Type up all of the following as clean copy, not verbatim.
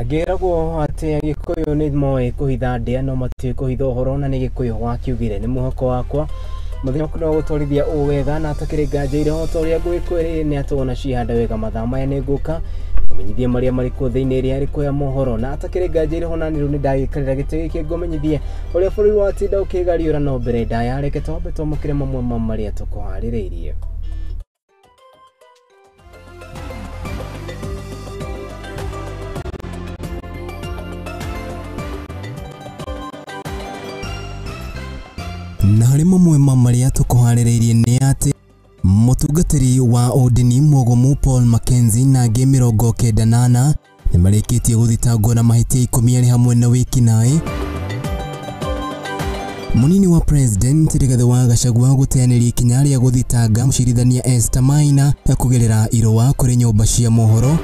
Ngĩragwo atĩ Agĩkũyũ nĩ moĩ kũhitha ndĩa no matiũĩ kũhitha ũhoro, na nĩ Gĩkũyũ wakiugire. Nĩ mwĩhoko wakwa mũthenya ũkũrĩ wa gũtwarithia ũũ wega na atakĩrĩ nganja ireho ta ũrĩa ngũgĩkwĩrĩire nĩ atũona cihanda wega. Mathaa maya nĩ ngũka kũmenyithie marĩa marĩ kuo thĩinĩ ĩrĩa ĩrĩ ya mohoro, na atakĩrĩ nganja ireho na nĩ ndagĩkarĩra gĩtĩ gĩkĩ ngũmenyithie ũrĩa bũrũri watinda ũkĩgariũra. No mbere ndaya reke twambe twamũkĩre mamwe ma marĩa tũkũharĩrĩirie. Na harĩ mamwe ma marĩa tũkũharĩrĩirie nĩ atĩ mũtungatĩri wa ũndini mũgomu Paul Mackenzie na angĩ 94 nĩ marĩkĩtie gũthitangwo na mahĩtia 10 arĩ hamwe na wĩkinaĩ. Mũnini wa President Rigathĩ wa Gachagua gũteanĩria ikinya rĩa gũthitanga mũcirithania Esther Maina kũgerera irũa kũrĩ nyũmba cia mohoro.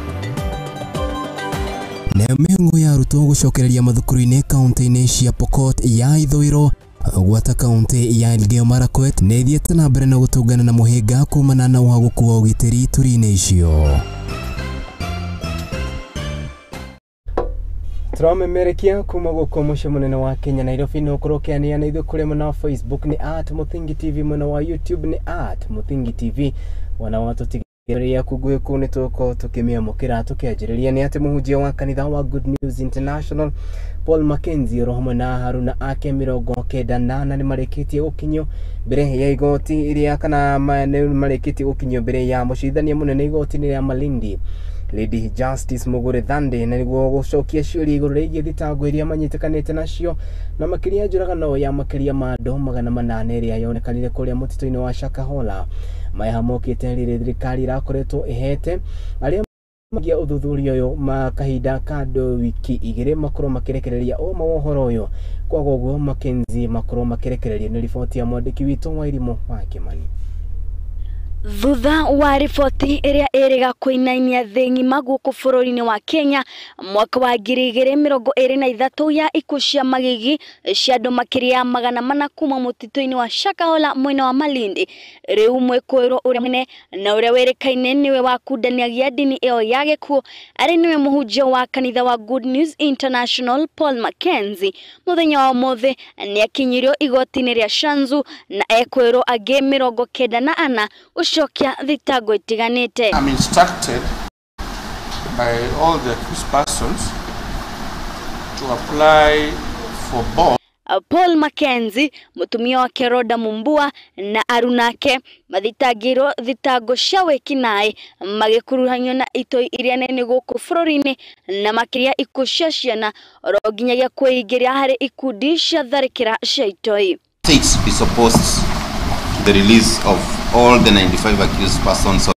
Nayo mĩhang'o ya arutwo gũcokereria mathukuru-inĩ kaunti-inĩ cia Pokot ya ithũĩro gwata kaunti ya Elgeyo Marakwet nĩ ĩthiĩte na mbere na gũtũngana na mũhĩnga kumana na ũhagũku wa ũgitĩri ituri-inĩ icio. Tũramemerekia kuma gũkũ mũciĩ mũnene wa Kenya Nairobi. No ũkorwo ũkĩanĩra na ithuĩ kũrĩa mwena wa Facebook nĩ @Mũthingi TV, mwena wa YouTube nĩ @Mũthingi TV. Wana wa tũtigĩrĩria yaku nguhĩ kũu nĩ tũgũkorwo tũkĩmĩamũkĩra. Tũkĩanjĩrĩria nĩ atĩ mũhunjia wa kanitha wa Good News International Paul Mackenzie oro hamwe na haruna ake 94 nĩ marĩkĩtie gũkinyio mbere ya igoti rĩa kana nĩ marĩkĩtie gũkinyio mbere ya mũcirithania mũnene igoti-inĩ rĩa Malindi Lady Justice Mugure Thande, na nĩguo gũcokia ciũria igũrũ rĩgiĩ thitango iria manyitĩkanĩte nacio na makĩria njũragano ya makĩria ma andũ 800 ĩrĩa yonekanire kũrĩa mũtitũ-inĩ wa Shakahola. Maya mokĩte rĩrĩ thirikari ĩrakoretwo ĩhete arĩa magia ũthuthuria ũyũ ma kahinda ka andũ wiki 2 makorwo makĩrekereria ũma wa ũhoro ũyũ. Kwaga ũguo Mackenzie makorwo makĩrekererio. Nĩ riboti ya mwandĩki witũ wa Irimũ wa Kĩmani. Thutha wa riboti ĩrĩa ĩrĩga kũinainia thĩ ng'ima gũkũ bũrũri-inĩ wa Kenya mwaka wa 2023 ya ikuũ cia magigi cia andũ makĩria ya 400 kuma mũtitũ-inĩ wa Shakahola mwena wa Malindi, rĩu mwĩkũĩrwo ũrĩa mũnene na ũrĩa wĩrĩkaine nĩwe wakundaniagia ndini ĩyo ya gĩkuũ arĩ nĩwe mũhunjia wa kanitha wa Good News International Paul Mackenzie, mũthenya wa ũmũthĩ nĩakinyirio igoti-inĩ rĩa Shanzu na ekwĩrwo angĩ 94 gũcokia thitango itiganĩte. I'm instructed by all the accused persons to apply for bond. Paul Mackenzie, mũtumia wake Rhoda Mumbua na arunake mathitangĩirwo thitango cia wĩkinaĩ magĩkuruhanio na itoi iria nene gũkũ bũrũri-inĩ na makĩria ikuũ cia ciana oro nginyagia kwĩingĩria harĩ ikundi cia tharĩkĩra cia itoi. States is opposed to the release of all the 95 accused persons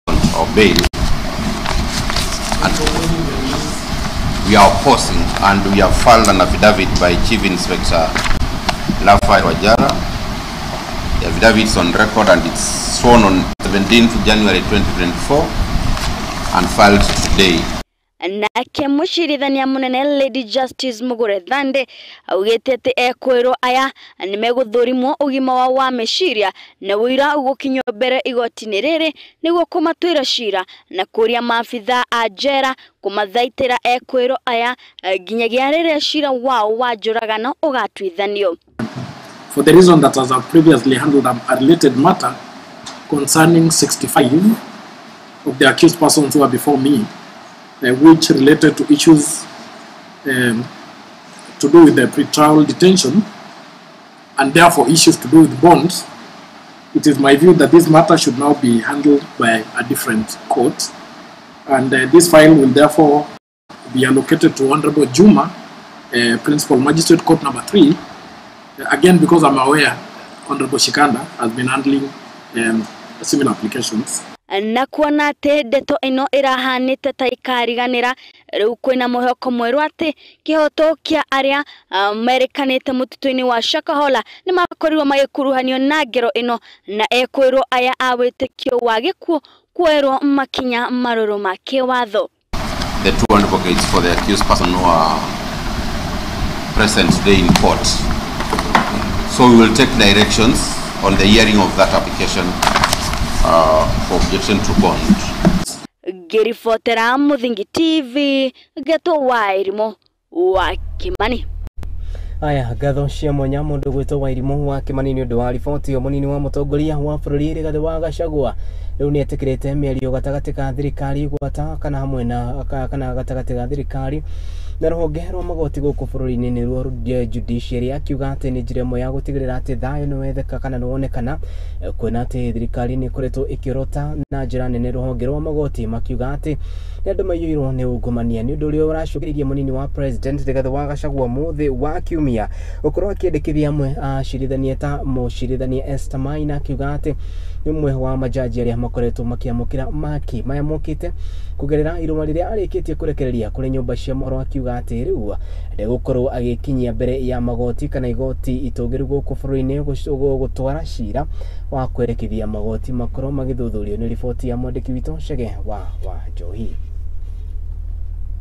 on bail. And we are opposing, and we have filed an affidavit by Chief Inspector Raphael Wajara. The affidavit is on record and it's sworn on 17th January 2024 and filed today. Nake mũcirithania mũnene Lady Justice Mugure Thande augĩte atĩ ekwĩrwo aya nĩ megũthũrimwo ũgima wao wa meciria na ũira ũgũkinyio mbere igoti-inĩ rĩrĩ nĩguo kũmatuĩra cira na kũria maabithaa a njera kũmathaitĩra ekwĩrwo aya nginyagia rĩrĩa cira wao wa njũragano ũgatuithanio. For the reason that as I've previously handled a related matter concerning 65 of the accused persons who are before me, which related to issues to do with the pretrial detention and therefore issues to do with bonds, it is my view that this matter should now be handled by a different court, and this file will therefore be allocated to Honorable Juma, Principal Magistrate Court Number 3, again because I'm aware Honorable Shikanda has been handling similar applications. Na kuona atĩ ndeto ĩno ĩrahanĩte ta ĩkariganĩra, rĩu kwĩna mwĩhoko mwerũ atĩ kĩhoto kĩa arĩa merĩkanĩte mũtitũ-inĩ wa Shakahola nĩ makorirwo magĩkuruhanio na ngero ĩno na ekwĩrwo aya a wĩtĩkio wa gĩkuũ kuoerwo makinya marũrũ ma kĩwatho. The two advocates for the accused person who are present today in court. So we will take directions on the hearing of that application for objection to bond. Ngĩribotera Muthingi TV Ngeto wa Irimũ wa Kimani. Aya ngatho cia mwanya mũndũ gwĩtwo Wairimũ wa Kimani nĩ ũndũ wa riboti ĩyo. Mũnini wa mũtongoria wa bũrũri Rigathĩ wa Gachagua rĩu nĩ etĩkĩrĩte mĩario gatagatĩ ka thirikari gwata kana hamwe na kana gatagatĩ ga thirikari na rũhonge rwa magoti gũkũ bũrũri-inĩ nĩruo judiciary, akiuga atĩ nĩ njĩra ĩmwe ya gũtigĩrĩra atĩ thayũ nĩ wetheka kana nĩ wonekana, kuona atĩ thirikari nĩ ĩkoretwo ĩkĩorota na njĩra nene rũhonge rwa magoti, makiuga atĩ nĩ andũ maiyũirwo nĩ ungumania. Nĩ ũndũ ũrĩa ũracũngĩrĩirie mũnini wa president Rigathĩ wa Gachagua mũthĩ wa kiumia gũkorwo akĩendekithia amwe acirithania ta mũcirithania Esther Maina, akiuga atĩ nĩ ũmwe wa majaji arĩa makoretwo makĩamũkĩra maki maya mokĩte kũgerera irũa rĩrĩa arĩkĩtie kũrekereria kũrĩ nyũmba cia mohoro, akiuga atĩ rĩu ndegũkorwo agĩkinyia mbere ya magoti kana igoti itũgĩru gũkũ bũrũri-inĩ gũtwara cira wa kwerekithia magoti makorwo magĩthuthurio. Nĩ riboti ya mwandĩki witũ Chege wa Wanjohi.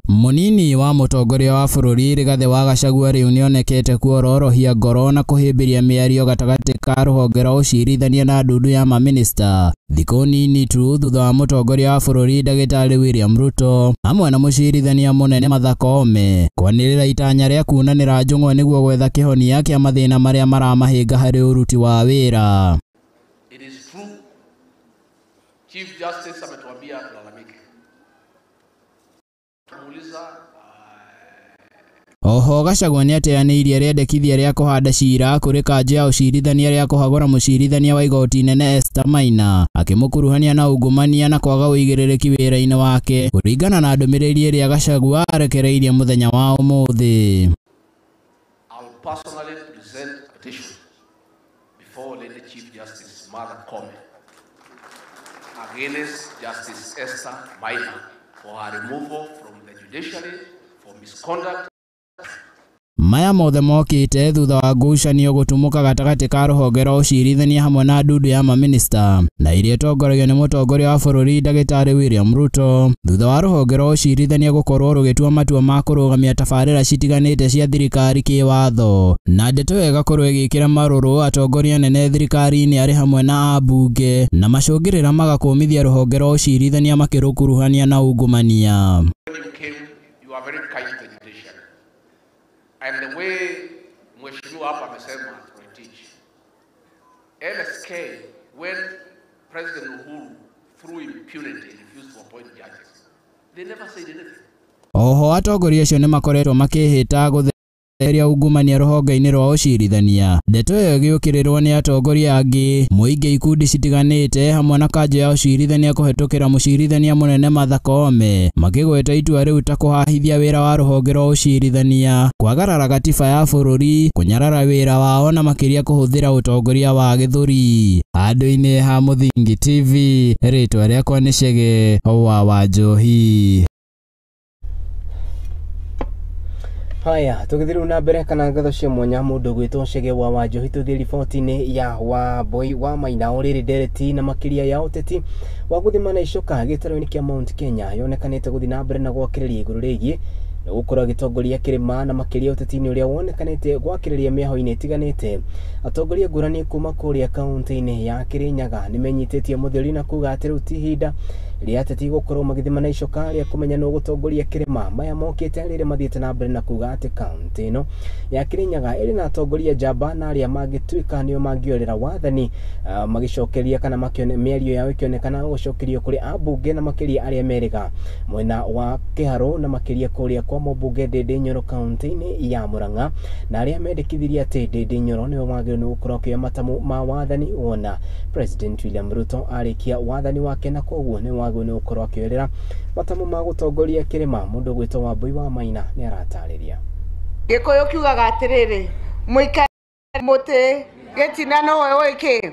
Mũnini wa mũtongoria wa bũrũri Rigathĩ wa Gachagua rĩu nĩonekete kuororohia ngoro na kũhĩmbĩria mĩario gatagatĩ ka rũhonge rwa ũcirithania na ndundu ya mamĩnĩsta thikũ nini tu thutha wa mũtongoria wa bũrũri ndagĩtarĩ William Ruto hamwe na mũcirithania mũnene Martha Koome kwanĩrĩra itanya rĩa kunanĩra njũng'wa nĩguo gwetha kĩhonia kĩa mathĩna marĩa maramahĩnga harĩ ũruti wa wĩra. It is true, Chief Justice ametuambia tulalamike. Oho Gachagua nĩateanĩirie rĩendekithia rĩa kũhanda cira kũrĩ kanjũ ya ũcirithania rĩa kũhagũra mũcirithania wa igoti inene Esther Maina, akĩmũkuruhania na ungumania na kwaga ũigĩrĩrĩki wĩra-inĩ wake kũringana na ndũmĩrĩri ĩrĩa Gachagua arekereirie mũthenya wa ũmũthĩ. I'll personally present a petition before Lady Chief Justice Martha Koome against Justice Esther Maina for her removal from the judiciary for misconduct. Maya mothe mokĩte thutha wa ngucanio gũtumũka gatagatĩ ka rũhonge rwa ũcirithania hamwe na ndundu ya mamĩnĩsta na iria ĩtongoragio nĩ mũtongoria wa bũrũri ndagĩtarĩ William Ruto, thutha wa rũhonge rwa ũcirithania gũkorwo rũgĩtua matua ma kũrũgamia tabarĩra citiganĩte cia thirikari kĩwatho, na ndeto ĩyo ĩgakorwo ĩgĩkĩra marũrũ atongoria anene thirikari-inĩ arĩ hamwe na ambunge, na macũngĩrĩra magakũmithia rũhonge rwa ũcirithania makĩrũkuruhania na ungumania. And the way Mheshimiwa hapa amesema tunateach LSK, when President Uhuru through impunity refused to appoint judges, they never said anything. Oho atongoria acio nĩmakoretwo makĩhĩta gũtheria ungumania rũhonge-inĩ rwa ũcirithania, ndeto ĩyo ĩgĩũkĩrĩrwo nĩ atongoria angĩ mũingĩ ikundi citiganĩte hamwe na kanjũ ya ũcirithania kũhetũkĩra mũcirithania mũnene Martha Koome, makĩgweta itua rĩu ta kũhahithia wĩra wa rũhonge rwa ũcirithania, kwagarara gatiba ya bũrũri, kũnyarara wĩra wao na makĩria kũhũthĩra ũtongoria wa gĩthũri. Handũ-inĩ ha Muthingi TV, rĩtwa rĩakwa nĩ Chege wa Wanjohi. Haya, tũgĩthiĩ na mbere kana ngatho cia mwanya mũndũ gwĩtwo Chege wa Wanjohi, tũthiĩ riboti-inĩ ya Wambui wa Maina. O rĩrĩ ndereti na makĩria ya ũteti wa gũthimana icoka gĩtarũ-inĩ kĩa Mount Kenya yonekanĩte gũthiĩ na mbere na gwakĩrĩria igũrũ rĩgiĩ na gũkorwo agĩtongoria kĩrĩma na makĩria ũteti-inĩ ũrĩa wonekanĩte gwakĩrĩria mĩaho-inĩ ĩtiganĩte. Atongoria ngũrani kuma kũrĩa kaunti-inĩ ya Kirinyaga nĩmenyitĩtie mũthuri na kuga atĩ rĩu ti ihinda rĩa ateti gũkorwo magĩthimana icoka rĩa kũmenya nũ gũtongoria kĩrĩma. Maya mokĩte rĩrĩa mathiĩte na mbere na kuga atĩ kaunti ĩno ya Kirinyaga ĩrĩ na atongoria njamba na arĩa mangĩtuĩka nĩo mangĩorĩra wathani, magĩcokeria kana mĩario yao ĩkĩonekana gũcokerio kũrĩ ambunge na makĩria arĩa merĩga mwena wa Kĩharũ na makĩria kũrĩa kwa mũmbunge Ndindi Nyoro kaunti-inĩ ya Murang'a, na arĩa mendekithirie atĩ Ndindi Nyoro nĩwe wagĩrĩirwo nĩ gũkorwo akĩoya matamu ma wathani wona President William Ruto arĩkia wathani wake, na koguo nĩ wagĩrĩirwo nĩ gũkorwo akĩoerera matamu ma gũtongoria kĩrĩma. Mũndũ gwĩtwo Wambui wa Maina nĩ aratarĩria. Gĩkũyũ kiugaga atĩrĩrĩ, mũikare mũtĩ gĩtina nowe ũĩ kĩ,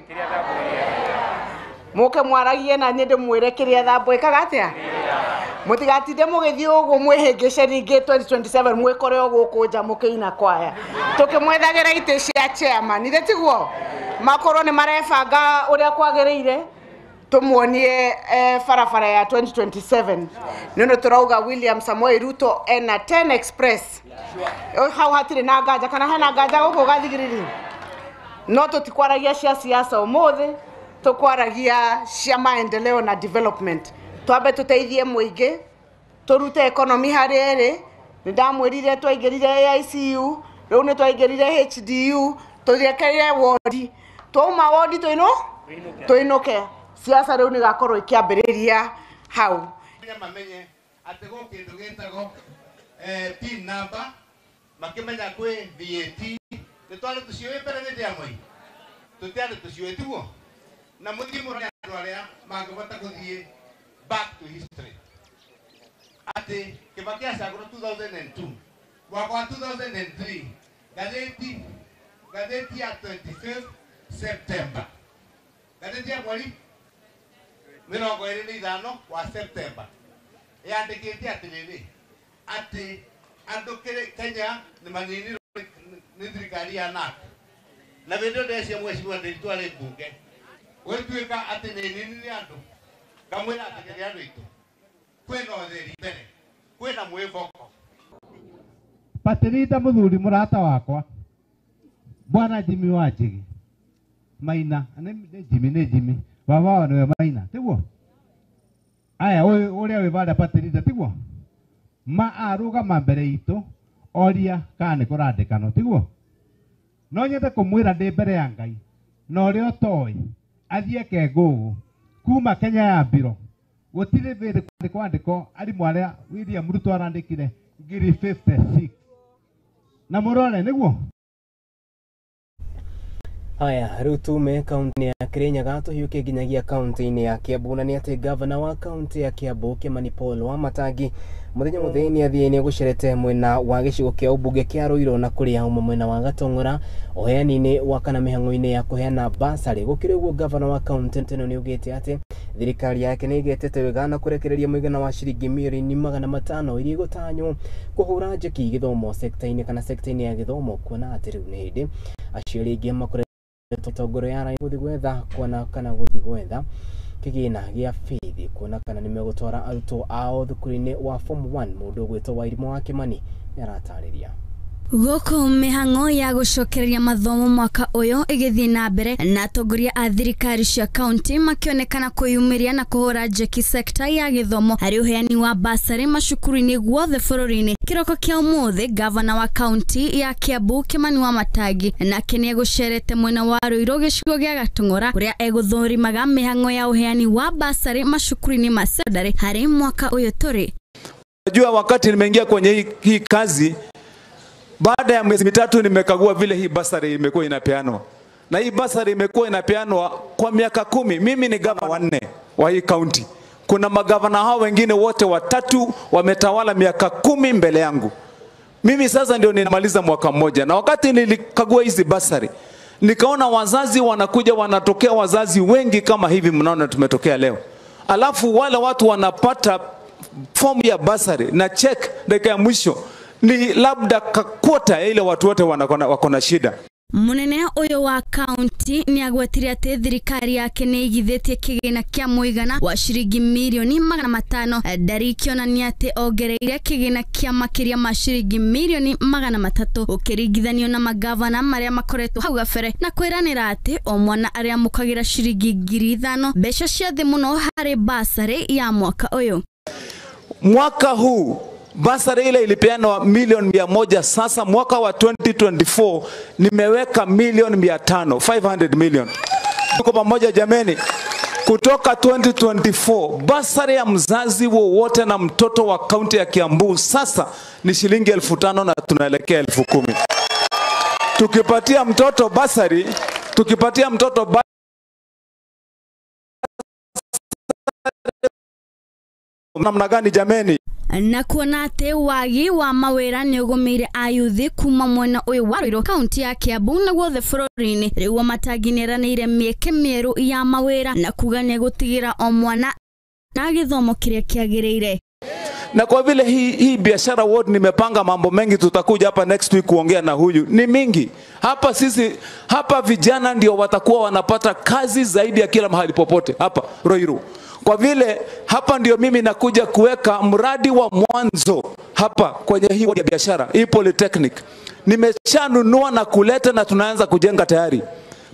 mũke mwaragie na niĩ ndĩmwĩre kĩrĩa thambo ĩkaga atĩa, mũtigatinde mũgĩthiĩ ũguo mwĩhĩngĩce ningĩ 2027 mwĩkore o gũkũ nja mũkĩina kwaya tũkĩmwethagĩra itĩ cia chairman, ithe tiguo makorwo nĩ marebanga ũrĩa kwagĩrĩire tumuonie barabara ya 2027. Nĩ ũndũ tũrauga William Samoei Ruto ena 10 Express hau hatirĩ na nganja, kana hena nganja gũkũ gathigiriri? No tũtikwaragia cia siasa ũmũthĩ, tũkwaragia cia maendeleo na development. Twambe tũteithie mũingĩ, tũrute economy harĩa ĩrĩ. Nĩ ndamwĩrire twaingĩrire AICU, rĩu nĩ twaingĩrire HDU, tũrekerere wodi. Twauma wodi tũinũke. Siasa rĩu nĩ igakorwo ikĩambĩrĩria hau. Mamenye atĩ gwĩ kĩndũ gĩtagwo PIN number, makĩmenya kwĩ VAT. Nĩ twarĩ tũciũĩ mbere hĩndĩ ya Moi, tũtiarĩ tũciũĩ tiguo, na mũthiĩ mũrore andũ arĩa mangĩhota gũthiĩ back to history atĩ Kibaki acagũrwo 2002, mwaka wa 2003, ngathĩti ya 25 September, ngathĩti ya mweri 25 wa September yandĩkĩte atĩrĩrĩ atĩ andũ Kenya nĩ maninirwo nĩ thirikari ya NARC, na hĩndĩ ĩyo ndecia mheshimiwa Ndiritu arĩ mbunge gwĩtuĩka atĩ nĩ ninire andũ, ngamwĩra atĩ andũ aitũ kwĩna ũtheri mbere, kwĩna mwĩboko. Patirita muthuri murata wakwa bwana Jimmy wa Njigi Maina, nĩ Jimmy, nĩ Jimmy baba wao nĩwe Maina tiguo, aya ũrĩa wĩ varia Patirita tiguo, ma arũgama mbere itũ oria kana nĩ kũrandĩkanwo tiguo. No nyende kũmwĩra ndĩ mbere ya Ngai na ũrĩa ũtoĩ athiĩ eke ngũgũ kuma Kenya ya mbiro gũtirĩ hĩndĩ kwandĩkwo arimũ arĩa William Ruto arandĩkire 56 na mũrore nĩguo. Haya, rĩu tume kaunti ya Kirinyaga tũhiũke nginyagia kaunti-inĩ ya Kiambu, na nĩ atĩ gavana wa kaunti ya Kiambu Kimani Paul Wamatangi mũthenya mũthĩ nĩ athiĩ nĩ gũcerete mwena wa gĩcigo kĩa ũmbunge kĩa Ruiru na kũrĩa auma mwena wa Gatong'ora ũheani-inĩ wa kana mĩhang'o-inĩ ya kũheana basarĩ. Gũkĩrĩ ũguo, gavana wa kaunti ĩno nĩ augĩte atĩ thirikari yake nĩ ĩgetete wega na kũrekereria mũigana wa ciringi mirioni 500 iria igũtanywo kũhũra njeki gĩthomo sekta-inĩ kana sekta-inĩ ya gĩthomo, kuona atĩ rĩu nĩ hĩndĩ aciari aingĩ makoretwo tongoro ya rai gũthiĩ gwetha kuona kana gũthiĩ gwetha kĩgĩna gĩa bithi kuona kana nĩmegũtwara arutwo ao thukuru-inĩ wa form 1. Mũndũ ũgwĩtwo Wairimũ wa Kimani nĩaratarĩria. Gũkũ mĩhang'o ya gũcokereria mathomo mwaka ũyũ ĩgĩthiĩ na mbere na atongoria a thirikari cia kaunti makĩonekana kwĩyumĩria na kũhũra njeki sekta ya gĩthomo harĩ ũheani wa basarĩ macukuru-inĩ guothe bũrũri-inĩ. Kĩroko kĩa ũmũthĩ, gavana wa kaunti ya Kiambu Kimani Wamatangi nake nĩegũcerete mwena wa Ruiru gĩcigo gĩa Gatong'ora kũrĩa egũthũrimaga mĩhang'o ya ũheani wa basarĩ macukuru-inĩ ma sekondarĩ harĩ mwaka ũyũ tũrĩ. Najua wakati nimeingia kwenye hii kazi, baada ya miezi mitatu nimekagua vile hii basari imekuwa inapeanwa. Na hii basari imekuwa inapeanwa kwa miaka 10. Mimi ni gavana 4 wa hii county. Kuna magavana hao wengine wote watatu wametawala miaka 10 mbele yangu. Mimi sasa ndio ninamaliza mwaka mmoja. Na wakati nilikagua hizi basari, nikaona wazazi wanakuja, wanatokea wazazi wengi kama hivi mnaona tumetokea leo. Alafu wale watu wanapata fomu ya basari na check dakika ya mwisho ni labda kakota ile watu wote wako na shida. Munene ũyũ wa kaunti nĩ agwetire atĩ thirikari yake nĩ ĩigithĩtie kĩgĩna kĩa mũigana wa ciringi mirioni 500, ndari ikĩonania atĩ ongereire kĩgĩna kĩa makĩria ma ciringi mirioni 300 ũkĩringithanio na magavana marĩa makoretwo hau gabere, na kwĩranĩra atĩ o mwana arĩamũkagĩra ciringi 5,000 mbeca cia thĩ mũno harĩ basarĩ ya mwaka ũyũ. Mwaka huu basari ile ilipeanwa milioni 100, sasa mwaka wa 2024 nimeweka milioni 500, 500 million. Tuko pamoja jameni? Kutoka 2024 basari ya mzazi wowote na mtoto wa kaunti ya Kiambu sasa ni shilingi 5,000 na tunaelekea 10,000. Tukipatia mtoto basari, tukipatia mtoto basari namna gani jameni? Na kuona atĩ wagi wa mawĩra nĩ ũgũmĩire ayuthi kuma mwena ũyũ wa Ruiru kaunti ya Kiambu na guothe bũrũri-inĩ, rĩu Wamatangi nĩeranĩire mĩeke mĩerũ ya mawĩra na kuga nĩegũtigĩra o mwana na gĩthomo kĩrĩa kĩagĩrĩire. Na kwa vile hii biashara ward nimepanga mambo mengi, tutakuja hapa next week kuongea na huyu. Ni mingi. Hapa sisi, hapa vijana ndio watakuwa wanapata kazi zaidi ya kila mahali popote hapa Ruiru. Kwa vile hapa ndio mimi nakuja kuweka mradi wa mwanzo hapa kwenye hii ward ya biashara, hii polytechnic. Nimeshanunua na kuleta na tunaanza kujenga tayari.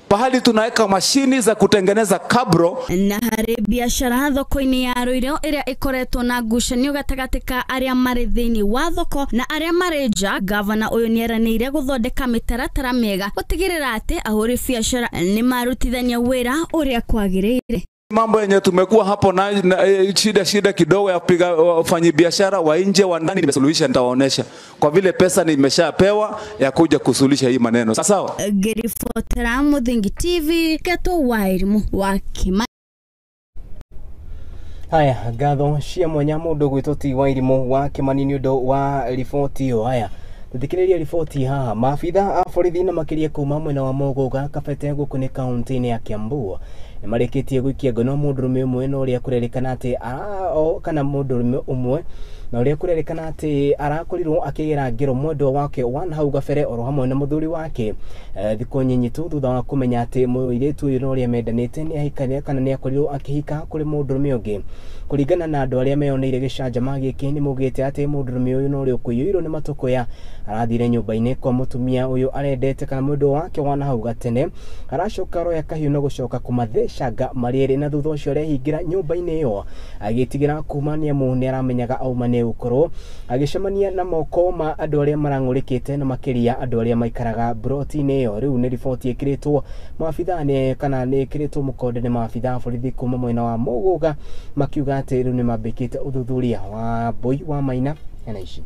pahali tunaweka mashini za kutengeneza kabro. Na harĩ biacara thoko-inĩ ya Ruiru ĩrĩa ĩkoretwo na ngucanio gatagatĩ ka arĩa marĩ thĩinĩ wa thoko na arĩa marĩ nja, gavana ũyũ nĩeranĩire gũthondeka mĩtaratara mĩega gũtigĩrĩra atĩ ahũri biacara nĩmarutithania wĩra ũrĩa kwagĩrĩire. Mambo yenye tumekuwa hapo na shida kidogo ya kupiga wafanyabiashara wa nje wa ndani, nimesuluhisha, nitawaonesha kwa vile pesa nimeshapewa ya kuja kusuluhisha hii maneno. Sawa. Gerifotera Muthingi TV, Geto Wairimu wa Kimani. Haya, ngatho cia mwanya mundu gwitwo ti Wairimu wa Kimani ni undu wa riboti iyo. Haya, tuthikiririe riboti haha. Maabitha a borithi na makiria kuma mwena wa Muguga Kabete guku ni kaunti-inĩ ya Kiambu nĩmarĩkĩtie gũikia ngono mũndũrũme ũmwe na ũrĩa kũrerĩkana atĩ kana mũndũrũme ũmwe na ũrĩa kũrerĩkana atĩ arakorirwo akĩgera ngero mwendwa wake wa hau gabere oro hamwe na mũthuri wake thikũ nyinyi tu thutha wa kũmenya atĩ mũirĩtu ũyũ na ũrĩa mendanĩte nĩ ahikania kana nĩ akorirwo akĩhika kũrĩ mũndũrũme ũngĩ. Kũringana na andũ arĩa meyoneire gĩcanjama gĩkĩ nĩ maugĩte atĩ mũndũrũme ũyũ na ũrĩa ũkũiyũirwo nĩ matũkũya arathire nyũmba-inĩ kwa mũtumia ũyũ arendete kana mwendwa wake wa hau gatene, aracoka aroya kahiũ na gũcoka kũmathecanga marĩ erĩ na thutha ũcio arehingĩra nyũmba-inĩ ĩyo agĩtigĩra kuma nĩ amu nĩ aramenyaga auma nĩ gũkorwo agĩcemania na moko ma andũ arĩa marang'ũrĩkĩte na makĩria andũ arĩa maikaraga broti-inĩ ĩyo. Rĩu nĩ riboti ĩkĩrĩtwo maabitha nĩ kana nĩ ĩkĩrĩtwo mũkonde nĩ maabitha a borithi kuma mwena wa Muguga makiuga atĩ rĩu nĩ mambĩkĩte ũthuthuria wa Mbui wa Maina na ici.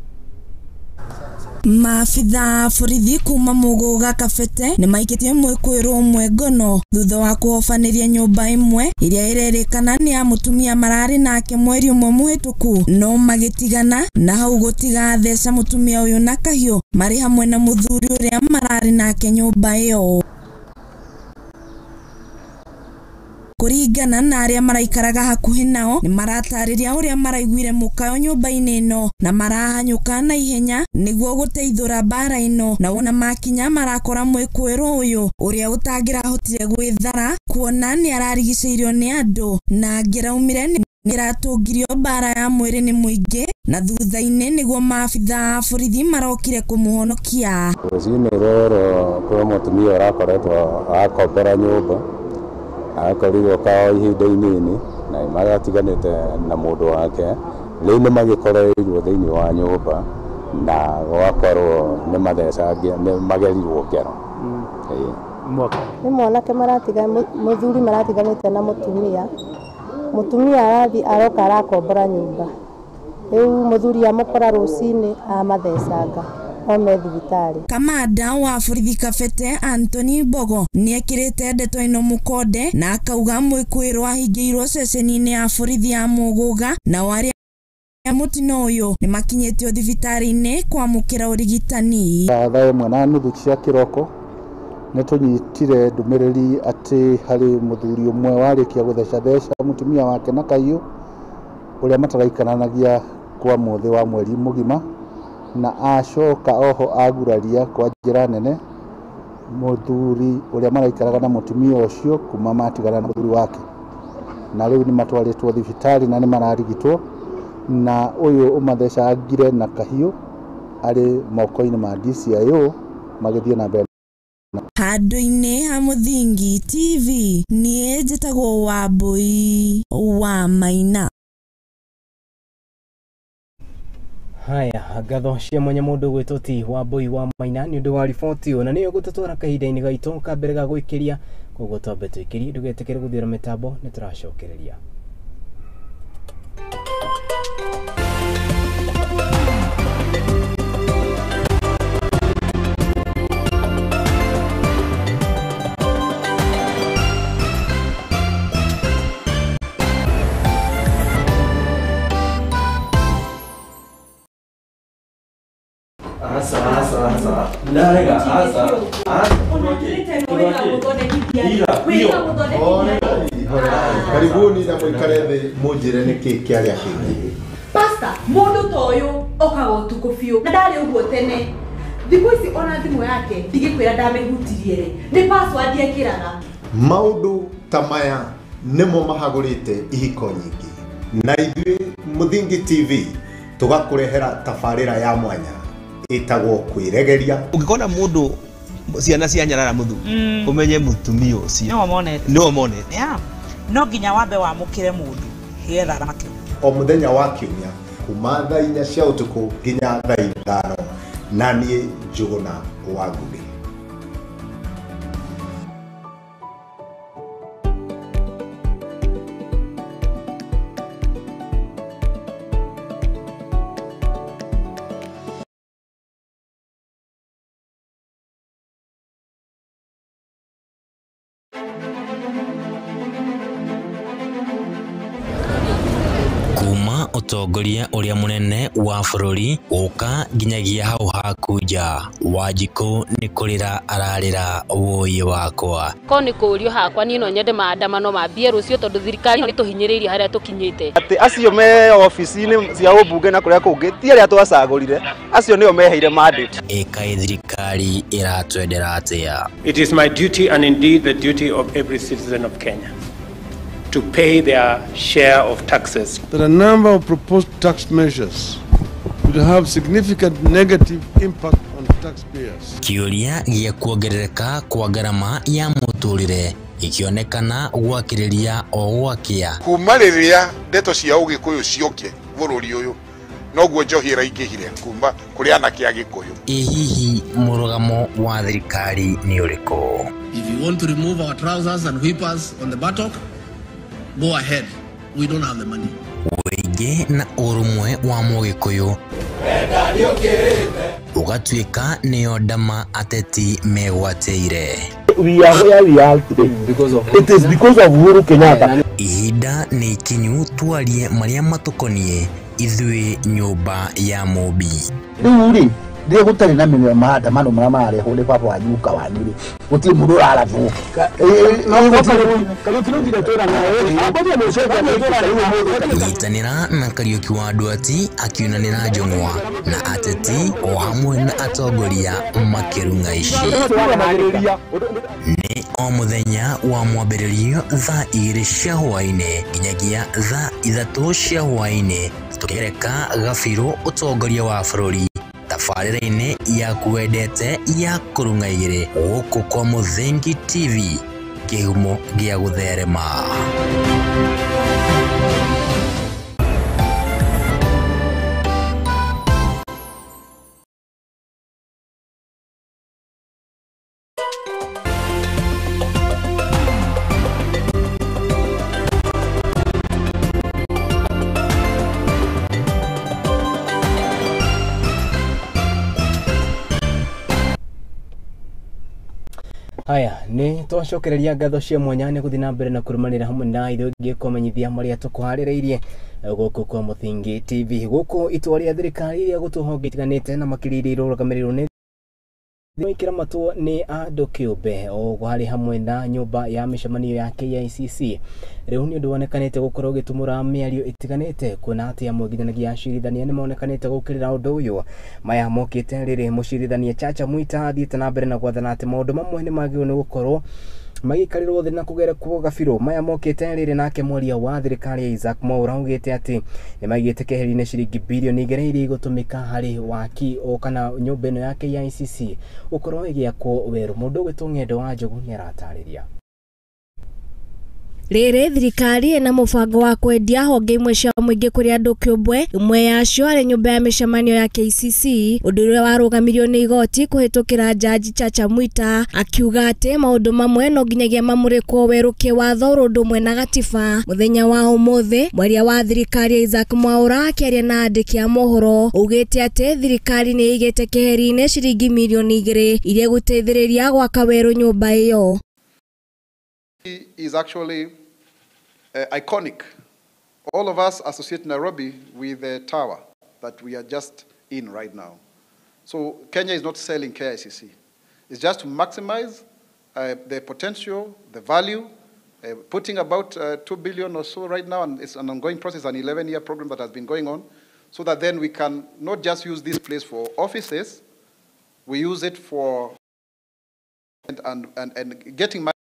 Maabitha borithi kuma Muguga Kabete nĩ maikĩtie mwĩkũĩrwo ũmwe ngono thutha wa kũhobanĩria nyũmba ĩmwe ĩrĩa ĩrerĩkana nĩ ya mũtumia mararĩ nake mweri ũmwe mũhĩtũku, no magĩtigana na hau gũtiga theca mũtumia ũyũ na kahiũ marĩ hamwe na mũthuri ũrĩa mararĩ nake nyũmba ĩyo. Kũringana na arĩa maraikaraga hakuhĩ nao nĩ maratarĩria ũrĩa maraiguire mũkayo nyũmba-inĩ ĩno na marahanyũka na ihenya nĩguo gũteithũra mbara ĩno, na wona makinya marakora mwĩkũĩrwo ũyũ ũrĩa ũtangĩrahotire gwĩthara kuona nĩ ararigicĩirio nĩ andũ na angĩraumire nĩratũngirio mbara ya mwĩrĩ nĩ mũingĩ, na thutha-inĩ nĩguo maabitha a borithi marokire kũmũhonokia. Rũcinĩ rũrũ kwĩ mũtumia ũrakoretwo akombora nyũmba, akorirwo kao ihinda inini na magatiganĩte na mũndũ wake, rĩu nĩ magĩkoreirwo thĩinĩ wa nyũmba na gwakorwo nĩ mathecangia nĩ magerirwo ngero. Nĩ mwanake maratiga mũthuri maratiganĩte na mũtumia, mũtumia arathi aroka arakombora nyũmba, rĩu mũthuri amũkora rũcinĩ amathecanga ome thibitarĩ. Kamanda wa borithi Kabete Anthony Mbogo nĩekĩrĩte ndeto ĩno mũkonde na akauga mwĩkũĩrwo ahingĩirwo ceceni-inĩ ya borithi ya Muguga nao arĩa mũtino ũyũ nĩmakinyĩtio thibitarĩ-inĩ kwamũkĩra ũrigitani. Thaa 1:30 cia kĩroko nĩ tũnyitire ndũmĩrĩri atĩ harĩ mũthuri ũmwe warĩkia gũthecatheca mũtumia wake na kahiũ ũrĩa mataraikaranagia kwa mũthĩ wa mweri mũgima, na acoka oho aguraria kwa njĩra nene mũthuri ũrĩa maraikaraga na mũtumia ũcio kuma matigana na mũthuri wake, na rĩu nĩ matwarĩtwo thibitarĩ na nĩ mararigitwo, na ũyũ ũmathecangire na kahiũ arĩ moko-inĩ ma DCIO magĩthiĩ na mbere. Handũ-inĩ ha Muthingi TV niĩ njĩtagwo Wambui wa Maina. Haya, ngatho cia mwanya mũndũ gwĩtwo ti Wambui wa Maina nĩ ũndũ wa riboti ĩyo, na nĩyo gũtũtwara kahinda-inĩ gaitũ ka mbere ga gwĩkĩria, koguo twambe twĩkĩrie, ndũgetĩkĩre gũthiũra mĩtambo, nĩ tũracokereria. Karibuni na mwikare thĩ mũnjĩre nĩkĩ kĩarĩa kĩngĩ. Pastor, mũndũ ta ũyũ okaga ũtukũ biũ na ndarĩ ũguo tene. Thikũ ici ona thimũ yake ndigĩkwĩra ndamĩhutirie rĩ, nĩ password ekĩraga. Maũndũ ta maya nĩmo mahagũrĩte ihiko nyingĩ, na ithuĩ Muthingi TV tũgakũrehera tabarĩra ya mwanya ĩtagwo kwĩregeria. Ũngĩkona mũndũ Ciana cia nyarara muthuri umenye mutumia ucio no monete. Yeah. No nginya wambe wamukire mundu getha aramake. O muthenya wa kiumia kuma thaa 4 cia utuku nginya thaa 5 na niĩ Njũgũna wa Ngũgĩ. Ũtongoria ũrĩa mũnene wa bũrũri gũka nginyagia hau haku nja. Wanjikũ nĩ kũrĩra ararĩra wũi wakwa. Ko nĩ kũũrio hakwa niĩ no nyende maandamano mambie rũciũ tondũ thirikari nĩ tũhinyĩrĩirie harĩa tũkinyĩte. Atĩ acio me ofici-inĩ cia ũmbunge na kũrĩa kũngĩ ti arĩa twacagũrire, acio nĩo meheire mandate. Ĩkaĩ thirikari ĩratwendera atĩa? It is my duty and indeed the duty of every citizen of Kenya to pay their share of taxes. That a number of proposed tax measures will have significant negative impact on taxpayers. Kĩũria gĩa kuongerereka kwa ngarama ya mũtũrĩre ikĩonekana gwakĩrĩria o gwakĩa. Kuma rĩrĩa ndeto cia ũgĩkũyũ cioke bũrũri ũyũ noguo njohi ĩraingĩhire kuma kũrĩ anake a Gĩkũyũ. Ĩ hihi mũrũgamo wa thirikari nĩ ũrĩkũ? If you want to remove our trousers and whip us on the buttock, go ahead. We don't have the money. Ũingĩ na ũrũmwe wa mũgĩkũyũ ũgatuĩka nĩyo ndama ateti megwatĩire. We are where we are today because of it is because of Uhuru Kenyatta. Ihinda nĩ ikinyu twarie marĩa matũkoniĩ ithuĩ nyũmba ya Mũmbi. Rĩu rĩ rĩrĩa gũtarĩ na maandamano marĩa mararehwo nĩ baba wanyu guka wanyu rĩ gũtirĩ mũndũ ũrarathwo. Nyitanĩra na Kariũki wa Nduati akiunanĩra njũng'wa na ateti o hamwe na atongoria makĩrung'a ici. Nĩ o mũthenya wa mwambĩrĩrio thaa 2 cia hwaĩ-inĩ nginyagia thaa 3 cia hwaĩ-inĩ tũkĩgereka gabirũ ũtongoria wa bũrũri tabarĩra-inĩ yaku wendete ya kũrung'a igĩrĩ gũkũ kwa Mũthingi TV kĩhumo gĩa gũtherema. Haya, nĩ twacokereria ngatho cia mwanya nĩ gũthiĩ na mbere na kũrũmanĩra hamwe na ithuĩ ngĩkũmenyithia marĩa tũkũharĩrĩirie gũkũ kwa Mũthingi TV. Gũkũ itua rĩa thirikari rĩa gũtua honge itiganĩte na makĩria iria irũgamĩrĩirwo nĩ ikĩramatwo nĩ andũ kĩũmbe o harĩ hamwe na nyũmba ya mĩcemanio ya KICC. Rĩu nĩ ũndũ wonekanĩte gũkorwo ũgĩtumũra mĩario ĩtiganĩte kuona atĩ amwe nginyagia acirithania nĩ monekanĩte gũkĩrĩra ũndũ ũyũ. Maya mokĩte rĩrĩ mũcirithania Chacha Mwita athiĩte na mbere na gwathana atĩ maũndũ mamwe nĩ magĩrĩirwo nĩ gũkorwo magĩikarĩrwo thĩ na kũgerekwo gabirũ. Maya mokĩte rĩrĩ nake mwaria wa thirikari Isaac Mwaura augĩte atĩ nĩ maigĩte keheri-inĩ ciringi birioni 2 iria igũtũmĩka harĩ waki o kana nyũmba ĩno ya KICC gũkorwo ĩgĩakwo werũ. Mũndũ ũgwĩtwo Ng'endo wa Njogu nĩ aratarĩria. Rĩrĩ thirikari ĩna mũbango wa kwendia honge imwe cia mũingĩ kũrĩ andũ kĩũmbe, ĩmwe yacio arĩ nyũmba ya mĩcemanio ya KICC, ũndũ ũrĩa warũgamirio nĩ igoti kũhĩtũkĩra Jaji Chacha Mwita akiuga atĩ maũndũ mamwe no nginyagia mamũrĩkwo werũ kĩwatho ũndũ ũmwe na gatiba. Mũthenya wa ũmũthĩ mwaria wa thirikari Isaac Mwaura akĩaria na andĩki a mohoro augĩte atĩ thirikari nĩ ĩigĩte keheri-inĩ ciringi mirioni 2 iria igũteithĩrĩria gwaka werũ nyũmba ĩyo. Is actually iconic. All of us associate Nairobi with the tower that we are just in right now. So Kenya is not selling KICC. It's just to maximize the potential, the value, putting about 2 billion or so right now, and it's an ongoing process, an 11-year program that has been going on, so that then we can not just use this place for offices, we use it for and getting money.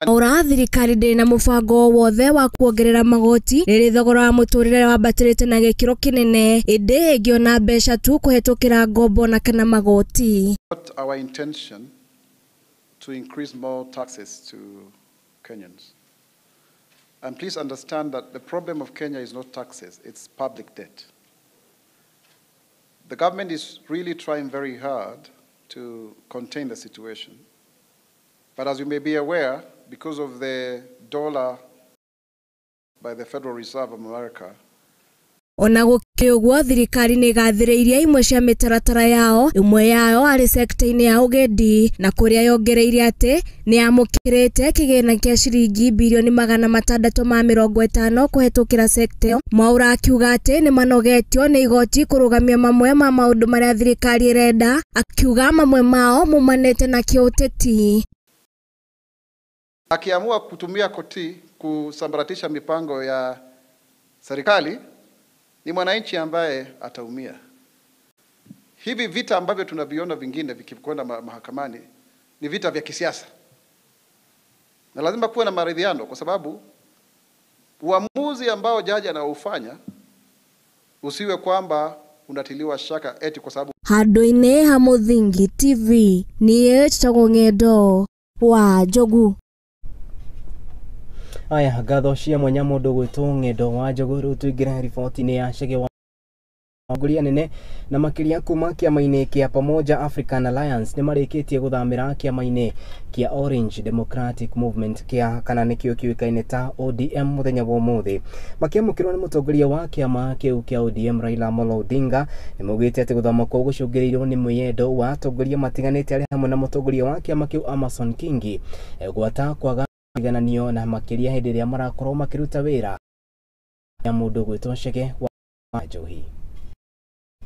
Ora thirikari ndĩrĩ na mũbango wothe wa kuongerera magoti rĩrĩ thogora wa mũtũrĩre wambatĩrĩte na gĩkĩro kĩnene ĩndĩ ĩngĩona mbeca tu kũhetũkĩra ngombo na kana magoti. Not our intention to increase more taxes to Kenyans. And please understand that the problem of Kenya is not taxes, it's public debt. The government is really trying very hard to contain the situation. But as you may be aware, because of the dollar by the Federal Reserve of America, Ona gũkĩrĩ ũguo thirikari nĩ ĩgathĩrĩirie imwe cia mĩtaratara yao, ĩmwe yayo arĩ sekta-inĩ ya ũgendi na kũrĩa yongereire atĩ nĩ yamũkĩrĩte kĩgĩna kĩa ciringi birioni 650 kũhetũkĩra sekta ĩyo. Mwaura akiuga atĩ nĩ manogetio nĩ igoti kũrũgamia mamwe ma maũndũ marĩa thirikari ĩrenda, akiuga mamwe mao mumanĩte na kĩũteti. Akiamua kutumia koti kusambaratisha mipango ya serikali, ni mwananchi ambaye ataumia. Hivi vita ambavyo tunaviona vingine vikikwenda mahakamani ni vita vya kisiasa. Na lazima kuwe na maridhiano, kwa sababu uamuzi ambao jaji anaufanya usiwe kwamba unatiliwa shaka eti kwa sababu. Handũ-inĩ ha Mũthingi TV niĩ njĩtagwo Ng'endo wa Njogu. Aya, ngatho cia mwanya mũndũ gwĩtwo Ng'endo wa Njogu. Rĩu tũingĩre riboti-inĩ ya Chege wa atongoria nene na makĩria kuma kĩama-inĩ kĩa Pamoja African Alliance nĩ marĩkĩtie gũthamĩra kĩama-inĩ kĩa Orange Democratic Movement kĩa kana nĩkĩo kĩũĩkaine ta ODM mũthenya wa ũmũthĩ. Makĩamũkĩrwo nĩ mũtongoria wa kĩama kĩu kĩa ODM Raila Amolo Odinga, nĩ maugĩte atĩ gũthama kwao gũcũngĩrĩirio nĩ mwĩyendo wa atongoria matiganĩte arĩa hamwe na mũtongoria wa kĩama kĩu Amason Kingi gwata kwaga igananio na makĩria hĩndĩ ĩrĩa marakorwo makĩruta wĩra ya mũndũ gwĩtwo Chege wa Njohi.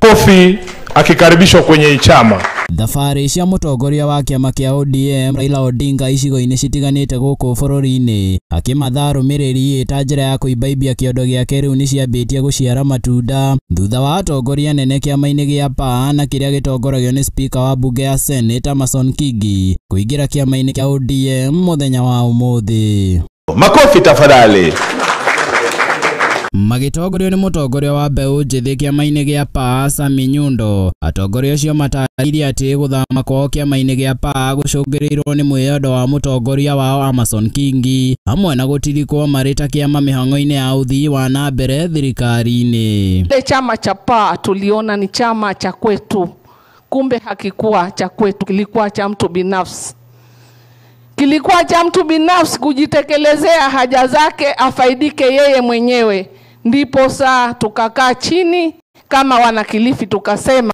Kofi akikaribishwa kwenye chama. Thabarĩ cia mũtongoria wa kĩama kĩa ODM Raila Odinga icigo-inĩ citiganĩte gũkũ bũrũri-inĩ akĩmatha arũmĩrĩri ta njĩra ya kũimbaimbia kĩondo gĩake rĩu nĩciambĩtie gũciara matunda thutha wa atongoria nene kĩama-inĩ gĩa PAA na kĩrĩa gĩtongoragio nĩ spika wa bunge ya Senate Amason Kingi kũingĩra kĩama-inĩ kĩa ODM mũthenya wa ũmũthĩ. Makofi tafadhali. Magĩtongorio nĩ mũtongoria wa mbeũ njĩthĩ kĩama-inĩ gĩa PAA Sami Nyundo, atongoria acio matarĩirie atĩ gũthama kwao kĩama-inĩ gĩa PAA gũcũngĩrĩirwo nĩ mwĩyendo wa mũtongoria wao Amason Kingi hamwe na gũtirikwo marĩ ta kĩama mĩhang'o-inĩ ya ũthii wa na mbere thirikari-inĩ. Ile chama cha PAA tuliona ni chama cha kwetu, kumbe hakikuwa cha kwetu, kilikuwa cha mtu binafsi. Kilikuwa cha mtu binafsi kujitekelezea haja zake, afaidike yeye mwenyewe. Ndipo saa tukakaa chini kama wanakilifi tukasema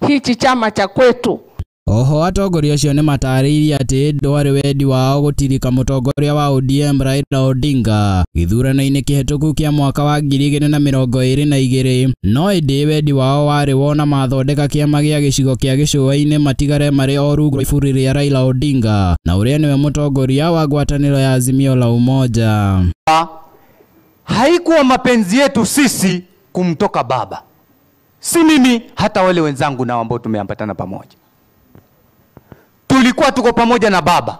hichi chama cha kwetu. Oho atongoria acio nĩ matarĩirie atĩ ndwarĩ wendi wao gũtirika mũtongoria wa ODM Raila Odinga gĩthurano-inĩ kĩhetũku kĩa mwaka wa 2022 no ĩndĩ wendi wao warĩ wona mathondeka kĩama gĩa gĩcigo kĩa gĩcũa-inĩ matigare marĩ o rungu rwa iburi rĩa Raila Odinga na ũrĩa nĩwe mũtongoria wa ngwatanĩro ya Azimio la Umoja. Haikuwa mapenzi yetu sisi kumtoka baba, si mimi hata wale wenzangu na ambao tumeambatana pamoja. Tulikuwa tuko pamoja na baba,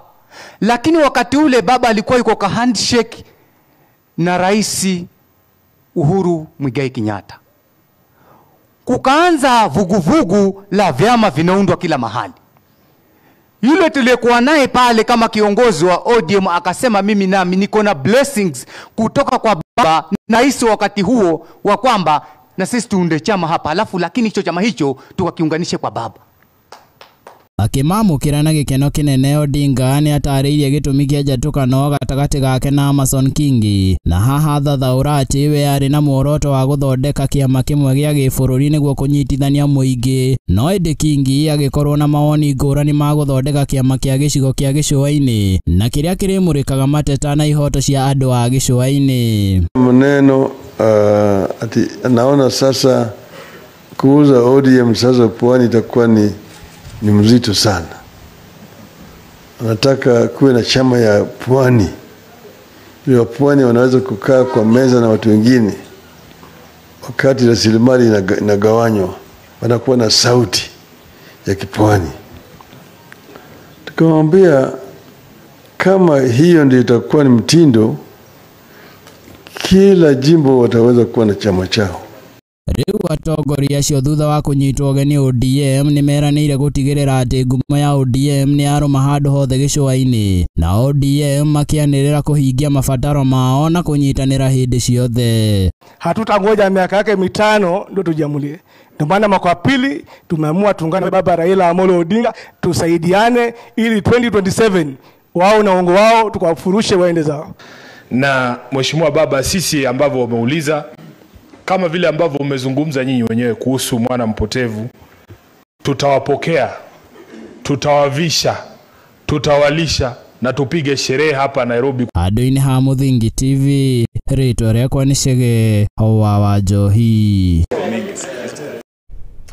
lakini wakati ule baba alikuwa yuko kwa handshake na Rais Uhuru Muigai Kenyatta. Kukaanza vuguvugu la vyama vinaundwa kila mahali. Yule tuliyekuwa naye pale kama kiongozi wa ODM akasema mimi nami niko na blessings kutoka kwa baba na rais wakati huo wa kwamba na sisi tuunde chama hapa, alafu lakini hicho chama hicho tukakiunganishe kwa baba. Akĩmamũkĩra na gĩkeno kĩnene Odinga nĩ atarĩirie gĩtũmi kĩa njatũkano gatagatĩ gake na Amason Kingi na haha thathaũra atĩ we arĩ na muoroto wa gũthondeka kĩama kĩmwe gĩa gĩbũrũri nĩguo kũnyitithania mũingĩ, no ĩndĩ Kingi agĩkorwo na mawoni ngũrani ma gũthondeka kĩama kĩa gĩcigo kĩa gĩcũa-inĩ na kĩrĩa kĩrĩmũrĩkaga mateta na ihoto cia andũ a gĩcũa-inĩ. Maneno ati naona sasa kuuza ODM sasa pwani itakuwa ni mzito sana. Anataka kuwe na chama ya pwani, ili wa pwani wanaweza kukaa kwa meza na watu wengine. Wakati rasilimali inagawanywa, wanakuwa na sauti ya kipwani. Tukamwambia Kama hiyo ndio itakuwa ni mtindo, kila jimbo wataweza kuwa na chama chao. Rĩu atongoria acio thutha wa kũnyitwo ũgeni ODM nĩmeranĩire gũtigĩrĩra atĩ ngumo ya ODM nĩ yarũma handũ hothe gĩcũa-inĩ, na ODM makĩanĩrĩra kũhingia mabataro mao na kũnyitanĩra hĩndĩ ciothe. Hatutangoja miaka yake 5 ndio tujiamulie. Ndio maana mwaka wa pili tumeamua tuungane na baba Raila Amolo Odinga, tusaidiane ili 2027 wao na uongo wao tukawafurushe waende zao. Na Mheshimiwa Baba, sisi ambavyo wameuliza, kama vile ambavyo umezungumza nyinyi wenyewe kuhusu mwana mpotevu, tutawapokea, tutawavisha, tutawalisha na tupige sherehe hapa Nairobi. Handũ-inĩ ha Mũthingi TV, rĩtwa rĩakwa nĩ Chege wa Njohi.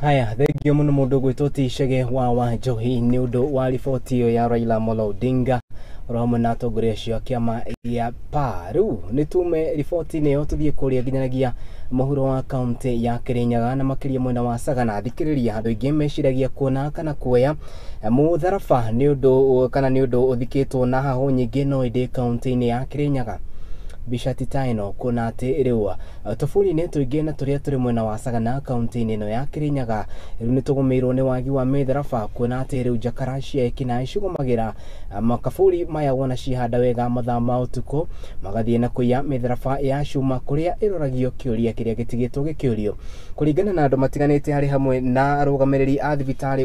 Haya, thengio muno mundu gwitwo ti Chege wa Njohi ni undu wa riboti iyo ya Raila Amolo Odinga oro hamwe na atongoria acio a kĩama gĩa PAA. Rĩu nĩ tume riboti-inĩ ĩyo tũthiĩ kũrĩa nginyanagia mũhuro wa kaunti ya Kirinyaga na makĩria mwena wa Sagana. Thikĩrĩria, andũ aingĩ meciragia kuona kana kuoya mũtharaba nĩ ũndũ kana nĩ ũndũ ũthikĩtwo na hahũ nyingĩ, no ĩndĩ kaunti-inĩ ya Kirinyaga mbica ti ta ĩno, kuona atĩ rĩu tũburi-inĩ tũingĩ na tũrĩa tũrĩ mwena wa Sagana kaunti-inĩ ĩno ya Kirinyaga rĩu nĩ tũgũmĩirwo nĩ wagi wa mĩtharaba, kuona atĩ rĩu njakara cia ekinaĩ cigũmagĩra makaburi maya wona cihanda wega mathaa ma ũtukũ, magathiĩ na kũiya mĩtharaba ya cuma kũrĩa ĩroragio kĩũria kĩrĩa gĩtigĩtwo gĩkĩũrio. Kũringana na andũ matiganĩte harĩ hamwe na arũgamĩrĩri a thibitarĩ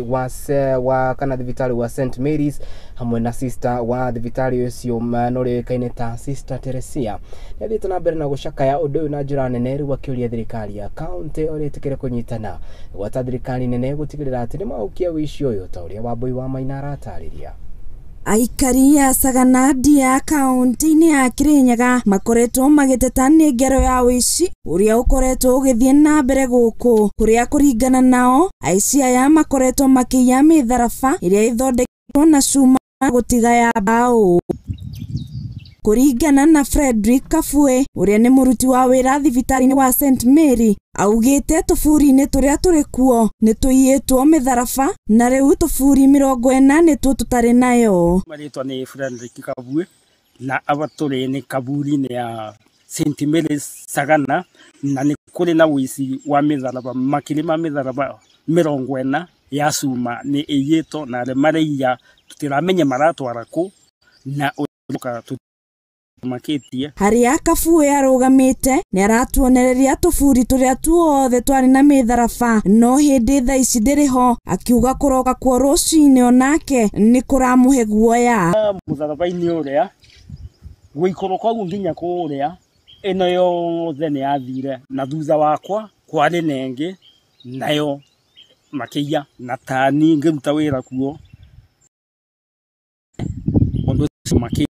wa kana thibitarĩ wa St Mary's hamwe na sister wa thibitarĩ ũcio na ũrĩa ũĩkaine ta Sister Teresia, nĩathiĩte na mbere na gũcakaya ũndũ ũyũ na njĩra nene, rĩu akĩũria thirikari ya kaunti ũrĩa ĩtĩkĩre kũnyitana gwata thirikari nene gũtigĩrĩra atĩ nĩmahukia ũici ũyũ ta ũrĩa Wambui wa Maina aratarĩria. Aikari a Sagana Ndia kaunti-inĩ ya Kirinyaga makoretwo magĩteta nĩ ngero ya ũici ũrĩa ũkoretwo ũgĩthiĩ na mbere gũkũ, kũrĩa kũringana nao aici aya makoretwo makĩiya mĩtharaba ĩrĩa ĩthondeketwo na cuma gũtiga ya mbaũ. Kũringana na Frederick Kabue ũrĩa nĩ mũruti wa wĩra thibitarĩ-inĩ wa St Mary, augĩte tũburi-inĩ tũrĩa tũrĩ kuo nĩ tũiyĩtwo mĩtharaba na rĩu tũburi 40 nĩtuo tũtarĩ nayo. Marĩtwa nĩ Frederick Kabue na aba tũrĩ nĩ kaburi-inĩ ya St Mary's Sagana, na nĩ kũrĩ na ũici wa mĩtharaba makĩria ma mĩtharaba 40 ya cuma nĩ ĩiyĩtwo, na arĩa maraiya tũtiramenya maratwara kũ na ũka makitie. Harĩa Kabue arũgamĩte nĩ aratuonereria tũburi tũrĩa tuothe twarĩ na mĩtharaba, no hĩndĩ thaa ici ndĩrĩ ho, akiuga kũroka kuo rũcinĩ onake nĩ kũramũhe guoya. Mũtharaba-inĩ ũrĩa gũikũrũka ũguo nginya kũrĩa ĩno yothe nĩ yathire, na thutha wakwa kwarĩ na ĩngĩ nayo makĩiya, na tani ngĩruta wĩra kuo ũndũ ũcio makĩiya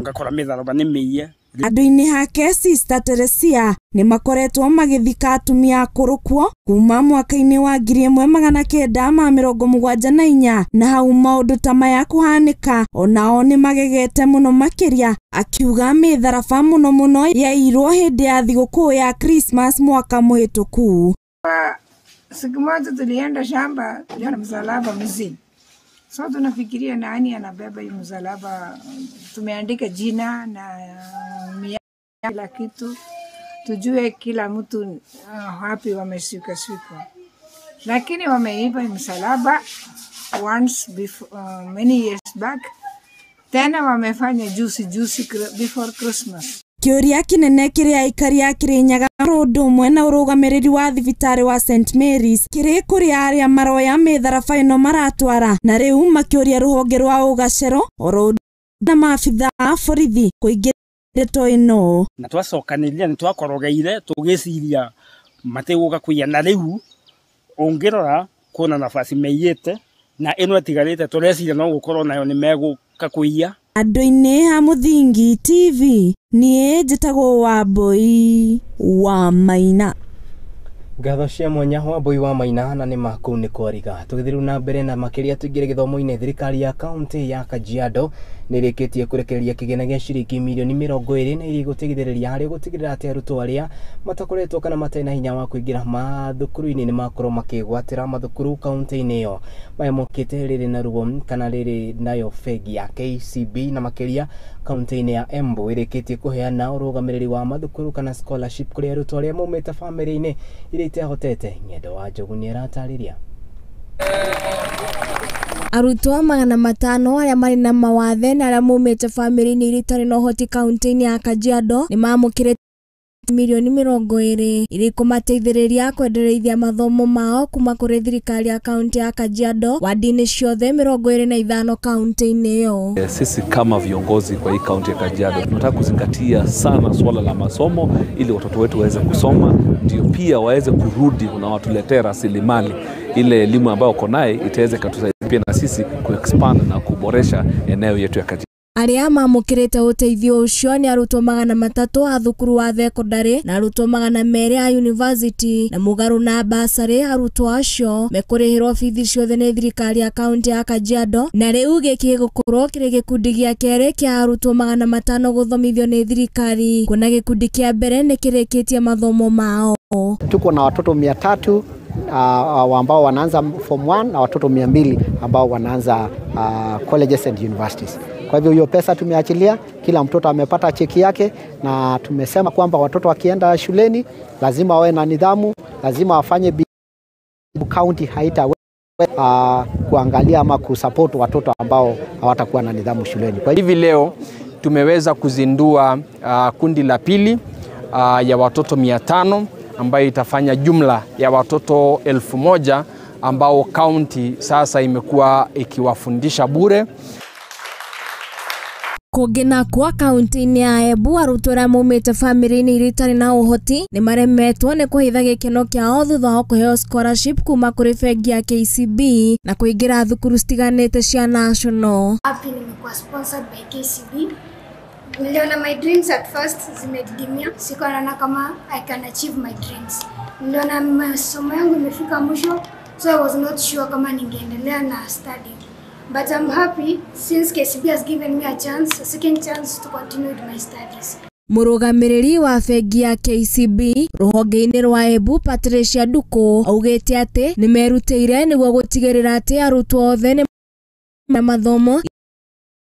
ngakora mĩtharaba nĩ mĩiye. Andũ-inĩ hake Sister Teresia nĩ makoretwo magĩthika atumia akũrũ kuo kuma mwaka-inĩ wa 1974, na hau maũndũ ta maya kũhanĩka onao nĩ magegete mũno makĩria, akiuga mĩtharaba mũno mũno yairwo hĩndĩ ya thigũkũ ya Christmas mwaka mũhĩtũku. Siku moja tulienda shamba, tuliona msalaba mzee. So tunafikiria nani anabeba hii msalaba, tumeandika jina na kila kitu, tujue kila mtu wapi wameshika siku. Lakini wameiba msalaba once before, many years back. Tena wamefanya juzi juzi before Christmas. Kĩũria kĩnene kĩrĩa aikari a Kirinyaga ũndũ ũmwe na ũrũgamĩrĩri wa thibitarĩ wa St Mary's kĩrĩ kũrĩa arĩa maroya mĩtharaba ĩno maratwara, na rĩu makĩũria rũhonge rwa ũgacero oro na maabitha a borithi kũingĩra ndeto ĩno. Na twacokanĩrĩria nĩ twakorogeire tũgĩciria matigũka kũiya, na rĩu ũngĩrora kuona nafasi meiyĩte na ĩno ĩtigarĩte tũreciria no gũkorwo nayo nĩ megũka kũiya. Andũ-inĩ ha Mũthingi TV, niĩ njĩtagwo Wambui wa Maina. Ngatho cia mwanya Wambui wa Maina, na nĩ ma kũu nĩ kwariga. Tũgĩthiĩ rĩu na mbere na makĩria tũingĩre gĩthomo-inĩ. Thirikari ya kaunti ya Kajiado Nĩrĩkĩtie kũrekereria kĩgĩna gĩa ciringi mirioni 22 na iria igũteithĩrĩria harĩ gũtigĩrĩra atĩ arutwo arĩa matakoretwo kana matarĩ na hinya wa kũingĩra mathukuru-inĩ nĩ makorwo makĩgwatĩra mathukuru kaunti-inĩ ĩyo. Maya mokĩte rĩrĩ na ruo kana rĩrĩ nayo bengi ya KCB na makĩria kaunti-inĩ ya Embu ĩrĩkĩtie kũheana ũrũgamĩrĩri wa mathukuru kana scholarship kũrĩ arutwo arĩa maumĩte bamĩrĩ-inĩ iria itehotete. Ng'endo wa Njogu nĩaratarĩria. Arutwo 500 arĩa marĩ na mawathe na arĩa maumĩte bamĩrĩ-inĩ iria itarĩ na ũhoti kaunti-inĩ ya Kajiado nĩ maamũkĩrĩte mirioni 20 iria ikũmateithĩrĩria kwendereithia mathomo mao kuma kũrĩ thirikari ya kaunti ya Kajiado wadi-inĩ ciothe 25 kaunti-inĩ ĩyo. Sisi kama viongozi kwa hii kaunti ya Kajiado tunataka kuzingatia sana swala la masomo ili watoto wetu waweze kusoma, ndio pia waweze kurudi na watuletee rasilimali. Ile elimu ambayo uko naye itaweza kutusaidia pia na sisi kuexpand na kuboresha eneo yetu ya Kajiado. Arĩa maamũkĩrĩte ũteithio ũcio nĩ arutwo 300 a thukuru wa thekondarĩ na arutwo 200 a university na mũgarũ na basarĩ. Arutwo acio mekũrĩhĩrwo bithi ciothe nĩ thirikari ya kaunti ya Kajiado, na rĩu gĩkĩ gĩgũkorwo kĩrĩ gĩkundi gĩa kerĩ kĩa arutwo 500 gũthomithio nĩ thirikari, kuona gĩkundi kĩa mbere nĩ kĩrĩkĩtie mathomo mao. Tuko na watoto 300 ambao wanaanza form 1 na watoto 200 ambao wanaanza colleges and universities. Kwa hivyo hiyo pesa tumeachilia, kila mtoto amepata cheki yake, na tumesema kwamba watoto wakienda shuleni lazima wawe na nidhamu, lazima wafanye bidii. County haita kuangalia ama kusupport watoto ambao hawatakuwa na nidhamu shuleni. Kwa hivi leo tumeweza kuzindua kundi la pili ya watoto 500 ambayo itafanya jumla ya watoto 1000 ambao county sasa imekuwa ikiwafundisha bure. Kũngĩ nakuo kaunti-inĩ ya Embu arutwo arĩa maumĩte bamĩrĩ-inĩ iria itarĩ na ũhoti nĩ maremetwo nĩ kũhitha gĩkeno kĩao thutha wa kũheo scholarship kuma kũrĩ bengi ya KCB na kũingĩra thukuru citiganĩte cia national. Happy nimekuwa sponsored by KCB. Niliona my dreams at first zimedidimia, sikuwa naona kama I can achieve my dreams. Niliona masomo yangu imefika mwisho, so I was not sure kama ningeendelea na study. But I'm happy since KCB has given me a chance, a second chance to continue with my studies. Mũrũgamĩrĩri wa bengi ya KCB rũhonge-inĩ rwa Embu Patricia Nduku augĩte atĩ nĩ merutĩire nĩguo gũtigĩrĩra atĩ arutwo othe nĩ na mathomo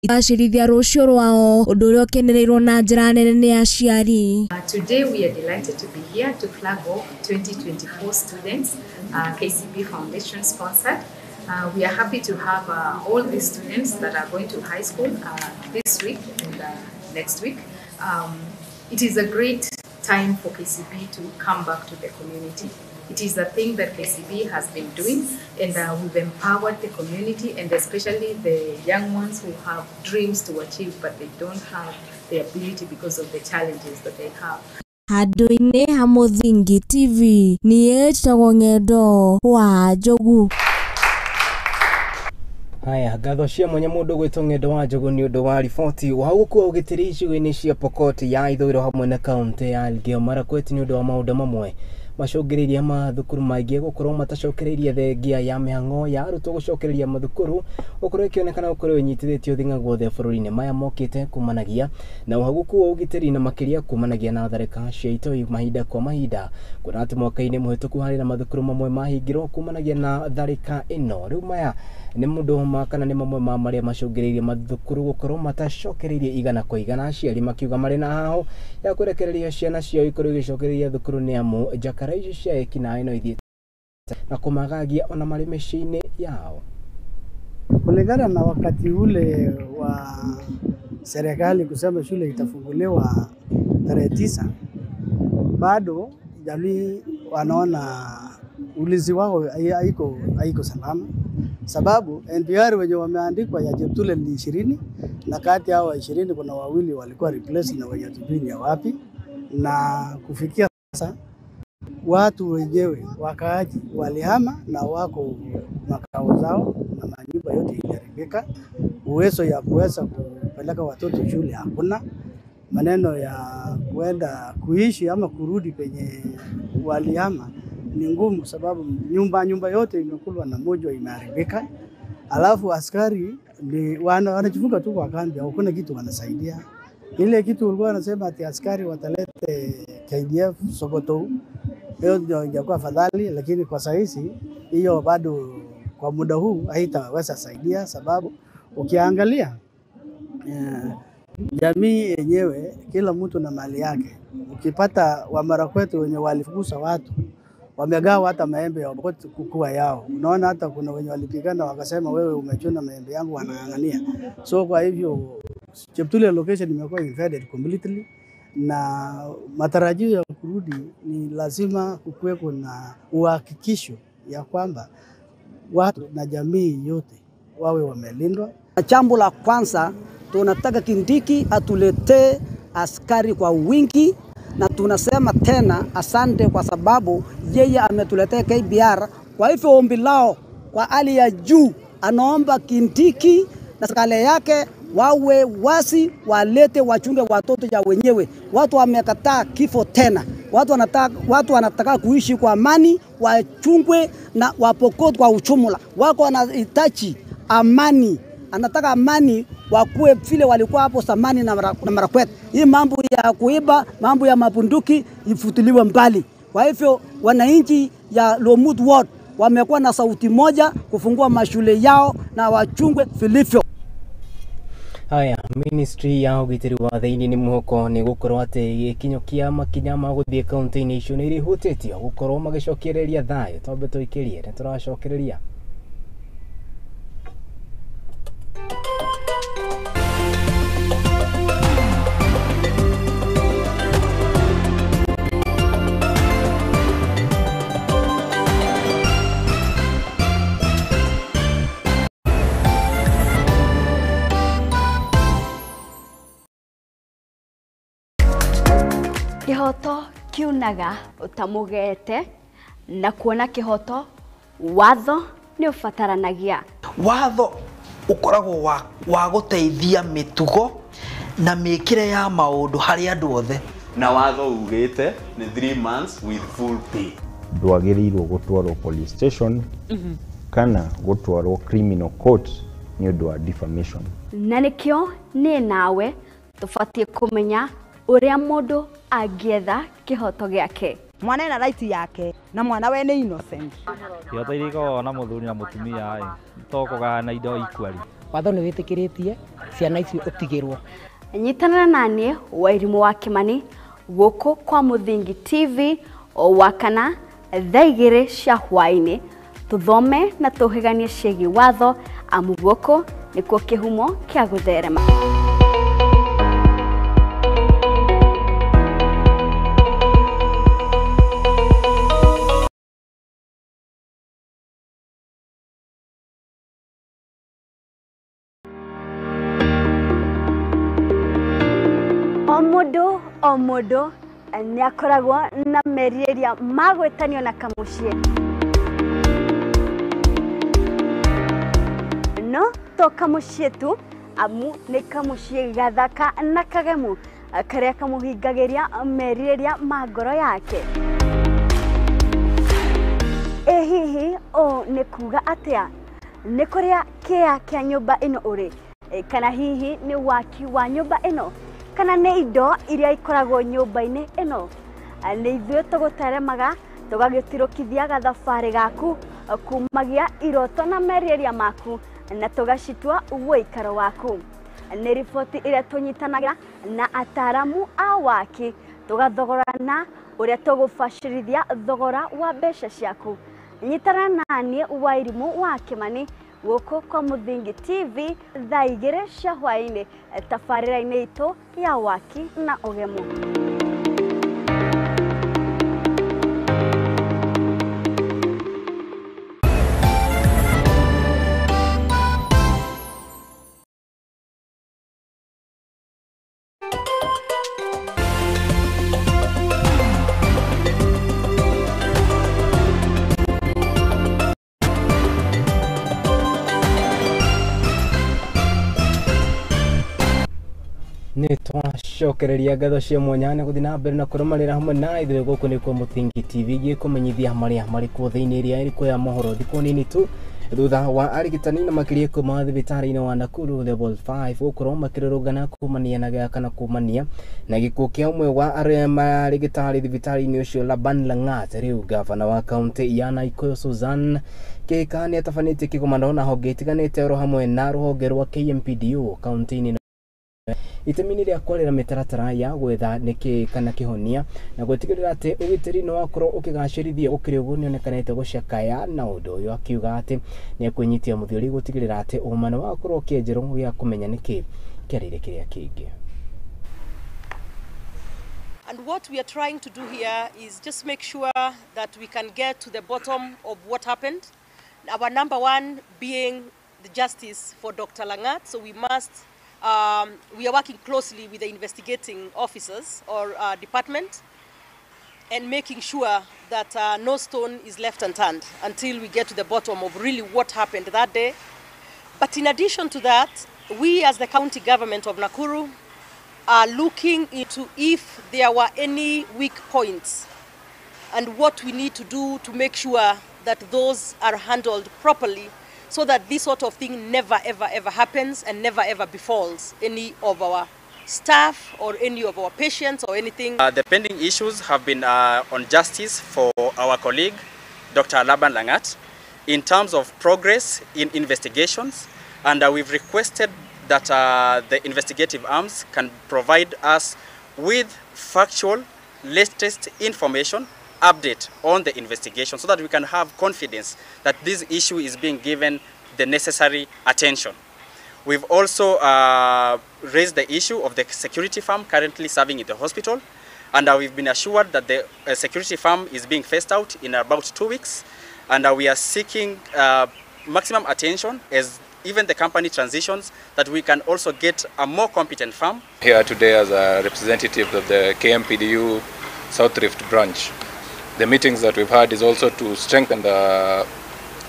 gacĩrithia rũciũ rwao, ũndũ ũrĩa ũkenereirwo na njĩra nene nĩ aciari. Today we are delighted to be here to flag off 2024 students, KCB Foundation sponsored. We are happy to have all these students that are going to high school this week and next week. It is a great time for KCB to come back to the community. It is a thing that KCB has been doing, and we've empowered the community, and especially the young ones who have dreams to achieve but they don't have the ability because of the challenges that they have. Handũ-inĩ ha Mũthingi TV niĩ njĩtagwo Ng'endo wa Njogu. Haya, ngatho cia mwanya mũndũ gwĩtwo Ng'endo wa Njogu nĩ ũndũ wa riboti wa gũkua ũgitĩri icigo-inĩ cia Pokot ya ithũĩro hamwe na kaunti ya Elgeyo Marakwet nĩ ũndũ wa maũndũ mamwe macũngĩrĩirie mathukuru maingĩ gũkorwo matacokereirie thengia ya mĩhang'o ya arutwo gũcokereria mathukuru gũkorwo ĩkĩonekana gũkorwo ĩnyitithĩtio thing'a guothe bũrũri-inĩ. Maya mokĩte kumanagia na ũhagũku wa ũgitĩri na makĩria kumanagia na tharĩka cia itoi mahinda kwa mahinda, kuona atĩ mwaka-inĩ mũhĩtũku harĩ na mathukuru mamwe mahingirwo kumanagia na tharĩka ĩno. Rĩu maya nĩ mũndũ ma kana nĩ mamwe ma marĩa macũngĩrĩirie mathukuru gũkorwo matacokereirie igana kwa igana, aciari makiuga marĩ na haho ya kũrekereria ciana ciao ikorwo igĩcokereria thukuru nĩ amu njakara icio cia ekinaĩ no ithiĩ na kũmagagia ona marĩ mĩciĩ-inĩ yao. Kulingana na wakati ule wa serikali kusema shule itafunguliwa tarehe 9, bado jamii wanaona ulinzi wao haiko salama, sababu NPR wenye wameandikwa ya Jeptule ni 20, na kati yao 20 kuna wawili walikuwa replace na wenye hatujui ni wapi, na kufikia sasa watu wenyewe wakaaji walihama na wako makao zao na manyumba yote iliharibika. Uwezo ya kuweza kupeleka watoto shule hakuna. Maneno ya kuenda kuishi ama kurudi penye walihama ni ngumu, sababu nyumba yote imekulwa na mojo, imeharibika. Alafu askari ni wanajifunga tu kwa kambi, hakuna kitu wanasaidia. Ile kitu ulikuwa wanasema ati askari watalete KDF Sokoto, hiyo ndio ingekuwa afadhali, lakini kwa sahizi hiyo bado kwa muda huu haitaweza saidia, sababu ukiangalia jamii yenyewe kila mtu na mali yake. Ukipata Wamarakwet wenye walifukuza watu wamegawa hata maembe ya kukua yao. Unaona hata kuna wenye walipigana wakasema wewe umechuna maembe yangu, wanang'ang'ania. So kwa hivyo Cheptulia location imekuwa invaded completely, na matarajio ya kurudi ni lazima kukuweko na uhakikisho ya kwamba watu na jamii yote wawe wamelindwa. Jambo la kwanza tunataka Kindiki atuletee askari kwa wingi, na tunasema tena asante kwa sababu yeye ametuletea KBR. Kwa hivyo ombi lao kwa hali ya juu, anaomba Kindiki na serikali yake wawe wasi, walete wachunge watoto ya wenyewe. Watu wamekataa kifo tena, watu wanataka kuishi kwa amani, wachungwe na wapokot kwa uchumula. Wako wanahitaji amani, anataka amani wakuwe vile walikuwa hapo zamani na Marakwet. Hii mambo ya kuiba, mambo ya mabunduki ifutiliwe mbali. Kwa hivyo wananchi ya Lomut Ward wamekuwa na sauti moja kufungua mashule yao na wachungwe vilivyo. Haya, ministry ya ũgitĩri wa thĩinĩ nĩ mwĩhoko nĩ gũkorwo atĩ gĩkinyũkia makinya ma gũthiĩ kaunti-inĩ icio nĩ irĩhutĩtio gũkorwo magĩcokereria thayũ. Twambe tũikĩrie nĩ tũracokereria. Kihoto kiunaga utamugete na kuona kihoto watho ni ubataranagia. Watho ukoragwo wa guteithia mitugo na mikire ya maundu hari andu othe. Na watho ugite ni 3 months with full pay. Ndwagiriirwo gutwarwo police station kana gutwarwo criminal court ni undu wa defamation. Na nikio ni nawe tubatie kumenya uria mundu angietha kihoto giake. Mwana ena right yake na mwana we ni innocent. Kihoto iria ikoragwo na muthuri na mutumia to kugayana indo equally. Watho ni witikiretie ciana icio utigirwo. Nyitanĩra naniĩ Wairimu wa Kimani gũkũ kwa Mũthingi TV o wakana thaa 2 cia hwaĩ-inĩ, tũthome na tũhĩganie ciĩgiĩ watho, amu gũkũ nĩkuo kĩhumo kĩa gũtherema. O mũndũ nĩ akoragwo na merirĩria ma gwĩtanio na kamũciĩ, no to kamũciĩ tu, amu nĩ kamũciĩ gathaka na kagemu karĩa kamũhingagĩria merirĩria ma ngoro yake. Ĩ hihi ũũ nĩ kuga atĩa? Nĩ kũrĩa kĩa kĩa nyũmba ĩno ũrĩ, kana hihi nĩ waki wa nyũmba ĩno, kana nĩ indo iria ikoragwo nyũmba-inĩ ĩno? Nĩ ithuĩ tũgũteremaga tũgagĩtirũkithia gathabarĩ gaku kumagia iroto na merirĩria maku na tũgacitua ũikaro waku. Nĩ riboti ĩrĩa tũnyitanagĩra na ataramu a waki, tũgathogorana ũrĩa tũgũbacĩrithia thogora wa mbeca ciaku. Nyitana naniĩ Wairimu wa Kimani gũkũ kwa Mũthingi TV thaa 2 cia hwaĩ-inĩ tabarĩra-inĩ itũ ya waki na ũgemu. Nĩ twacokereria ngatho cia mwanya nĩ gũthiĩ na mbere na kũrũmanĩra hamwe na ithuĩ gũkũ nĩkuo Mũthingi TV gĩkũmenyithia marĩa marĩ kuo thĩinĩ ĩrĩa ĩrĩ kuo ya mohoro. Thikũ nini tu Thutha wa arigitani na makĩria kuma thibitarĩ-inĩ wa Nakuru level 5 gũkorwo makĩrũrũngana kumania na kana kumania na gĩkuũ kĩa ũmwe wa arĩa marigitari thibitarĩ-inĩ ũcio Laban Langat. Rĩu gavana wa kaunti ya Naikuru Susan Kihika nĩ atabanĩtie kĩgomano na honge itiganĩte oro hamwe na rũhonge rwa KMPDU kaunti-inĩ itemi-inĩ rĩa kwarĩra mĩtaratara ya gwetha nĩkĩ kana kĩhonia na gũtigĩrĩra atĩ ũgitĩri nĩ wakorwo ũkĩgacĩrithio. Gũkĩrĩ ũguo nĩonekanĩte gũcakaya na ũndũ ũyũ akiuga atĩ nĩekwĩnyitia mũthiori gũtigĩrĩra atĩ ũma nĩ wakorwo ũkĩenjerwo gĩa kũmenya nĩkĩ kĩarĩire kĩrĩa kĩngĩ. And what we are trying to do here is just make sure that we can get to the bottom of what happened. Our number one being the justice for Dr. Langat. So we must, we are working closely with the investigating officers or department and making sure that no stone is left unturned until we get to the bottom of really what happened that day. But in addition to that, we as the county government of Nakuru are looking into if there were any weak points and what we need to do to make sure that those are handled properly so that this sort of thing never, ever, ever happens and never, ever befalls any of our staff or any of our patients or anything. The pending issues have been on justice for our colleague, Dr. Laban Langat, in terms of progress in investigations, and we've requested that the investigative arms can provide us with factual, latest information, update on the investigation so that we can have confidence that this issue is being given the necessary attention. We've also raised the issue of the security firm currently serving in the hospital, and we've been assured that the security firm is being phased out in about 2 weeks, and we are seeking maximum attention as even the company transitions, that we can also get a more competent firm. Here today as a representative of the KMPDU South Rift branch. The meetings that we've had is also to strengthen the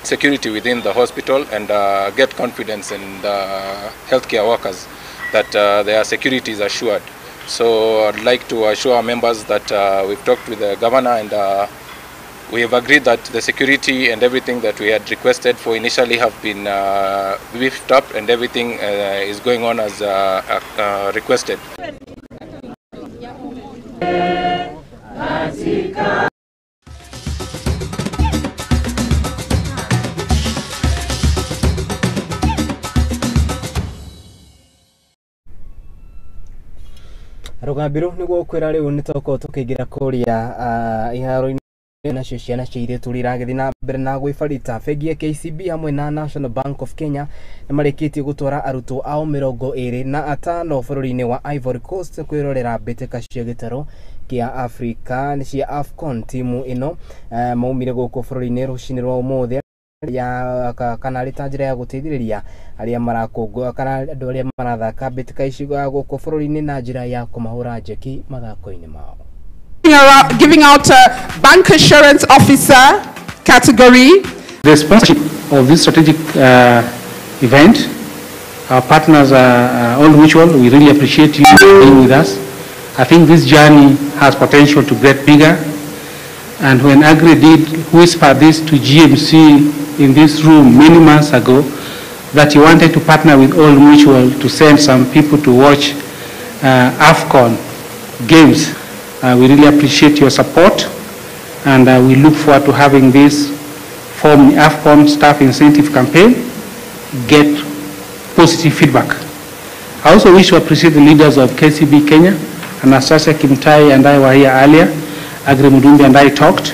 security within the hospital and get confidence in the healthcare workers that their security is assured. So I'd like to assure our members that we've talked with the governor and we have agreed that the security and everything that we had requested for initially have been beefed up and everything is going on as requested. Rũgambiru nĩguo kwĩra rĩu nĩtũkorwo tũkĩingĩra kũrĩa iharo-inĩ nacio ciana cia airĩtu iragĩthiĩ na mbere na gwĩbarita. Bengi ya KCB hamwe na National Bank of Kenya nĩmarĩkĩtie gũtwara arutwo ao 25 bũrũri-inĩ wa Ivory Coast kwĩrorera mbĩtĩka cia gĩtarũ kĩa Afrika nĩ cia AFCON. Timu ĩno maumire gũkũ bũrũri-inĩ rũcinĩ rwa ũmũthĩ ya kana rĩ ta njĩra ya gũteithĩrĩria arĩa marakũngũa kana andũ arĩa marathaka mbĩtĩka ici gũkũ bũrũri-inĩ na njĩra ya kũmahũra njeki mathako-inĩ mao. Giving out a bank assurance officer category. The sponsorship of this strategic event, our partners are Old Mutual. We really appreciate you being with us. I think this journey has potential to get bigger. And when Agri did whisper this to GMC in this room many months ago, that he wanted to partner with Old Mutual to send some people to watch AFCON games. We really appreciate your support, and we look forward to having this form the AFCON staff incentive campaign get positive feedback. I also wish to appreciate the leaders of KCB Kenya. Anastasia Kimtai and I were here earlier. Agri Mudumbi and I talked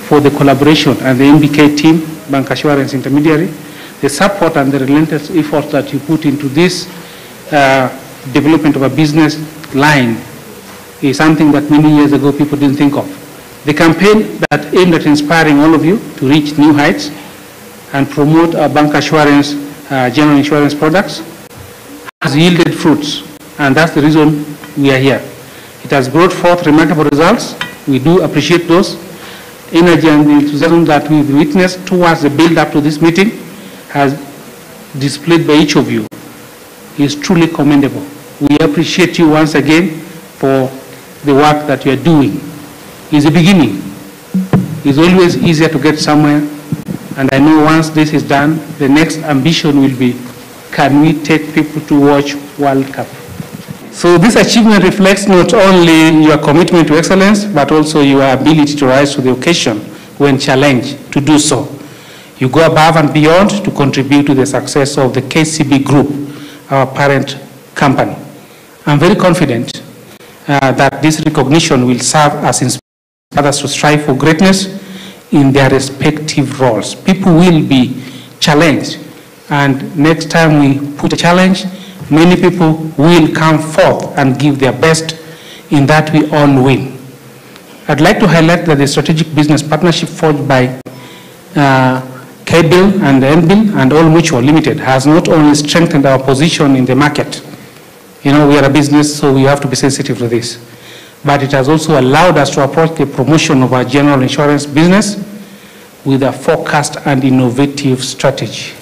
for the collaboration, and the NBK team, Bank Assurance Intermediary, the support and the relentless effort that you put into this development of a business line is something that many years ago people didn't think of. The campaign that aimed at inspiring all of you to reach new heights and promote our bank assurance, general insurance products has yielded fruits, and that's the reason we are here. It has brought forth remarkable results. We do appreciate those. Energy and the enthusiasm that we've witnessed towards the build-up to this meeting has displayed by each of you is truly commendable. We appreciate you once again for the work that you are doing. It's a beginning. It's always easier to get somewhere And I know once this is done, the next ambition will be, can we take people to watch World Cup? So this achievement reflects not only your commitment to excellence, but also your ability to rise to the occasion when challenged to do so. You go above and beyond to contribute to the success of the KCB Group, our parent company. I'm very confident that this recognition will serve as inspiration others to strive for greatness in their respective roles. People will be challenged, and next time we put a challenge, many people will come forth and give their best. In that we all win. I'd like to highlight that the strategic business partnership forged by KBIL and NBIL and Old Mutual Limited has not only strengthened our position in the market. You know, we are a business, so we have to be sensitive to this. But it has also allowed us to approach the promotion of our general insurance business with a focused and innovative strategy.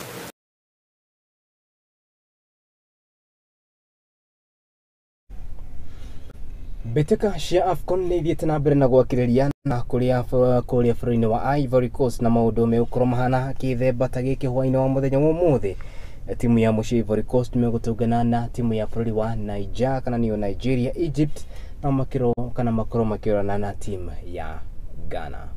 Mbĩtĩka cia AFCON nĩ ithiĩte na mbere na gwakĩrĩria na kũrĩa kũrĩa bũrũri-inĩ wa Ivory Coast na maũndũ megũkorwo mahana kĩthemba ta gĩkĩ hwaĩ-inĩ wa mũthenya wa ũmũthĩ. Timu ya mũciĩ Ivory Coast megũtũngana na timu ya bũrũri wa Niger kana nĩyo Nigeria, Egypt na makĩro kana makorwo makĩrorana na timu ya Ghana.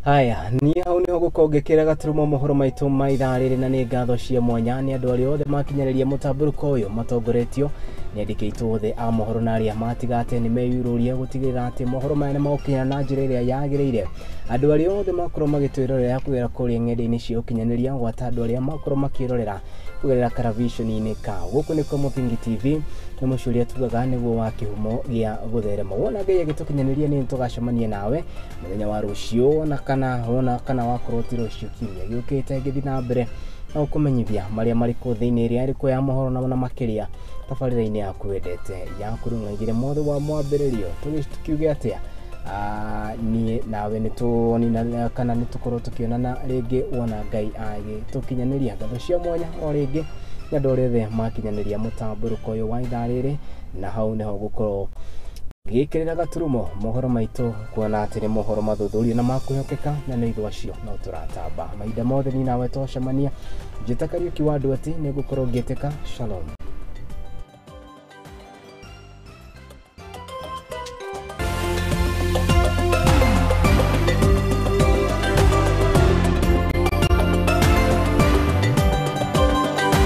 Haya, niĩ hau nĩho ngũkorwo ngĩkĩra gaturumo mohoro maitũ ma ithaa rĩrĩ, na nĩ ngatho cia mwanya nĩ andũ arĩa othe makinyanĩria mũtambũrũko ũyũ matongoretio nĩ andĩki aitũ othe a mohoro na arĩa matigate nĩ meyururia gũtigĩrĩra atĩ mohoro maya nĩ magũkinya na njĩra ĩrĩa yagĩrĩire. Andũ arĩa othe makorwo magĩtwĩrorera kũgerera kũrĩa ng'enda-inĩ cia ũkinyanĩria, gwata andũ arĩa makorwo makĩrorera kũgerera karaviconi-inĩ ka gũkũ nĩkuo Mũthingi TV, nĩ mũciĩ ũrĩa tugaga nĩguo wa kĩhumo gĩa gũtherema. Wona Ngai agĩtũkinyanĩria nĩ tũgacemania nawe mũthenya wa rũciũ, ona kana wakorwo ti rũciũ, kiumia gĩũkĩte gĩthiĩ na mbere na gũkũmenyithia marĩa marĩ kũu thĩinĩ ĩrĩa ĩrĩkũ ya mohoro na makĩria tabarĩra-inĩ yaku wendete ya kũrũng'aigĩre mothe wa mwambĩrĩrio. Tũkiuge atĩa? Niĩ nawe nĩ tuonina kana nĩ tũkorwo tũkĩonana rĩngĩ wona Ngai agĩtũkinyanĩria. Ngatho cia mwanya o rĩngĩ nĩ andũ arĩa othe makinyanĩria mũtambũrũko ũyũ wa ithaa rĩrĩ, na hau nĩho gũkorwo gĩkĩrĩra gaturumo mohoro maitũ, kuona atĩ nĩ mohoro mathuthurie na makwĩhokeka, na nĩ ithuĩ acio no tũratamba mahinda mothe. Niĩ nawe twacemania, njĩta Kariũki wa Andũ ati nĩ ngũkorwo ngĩtĩka. Shalom.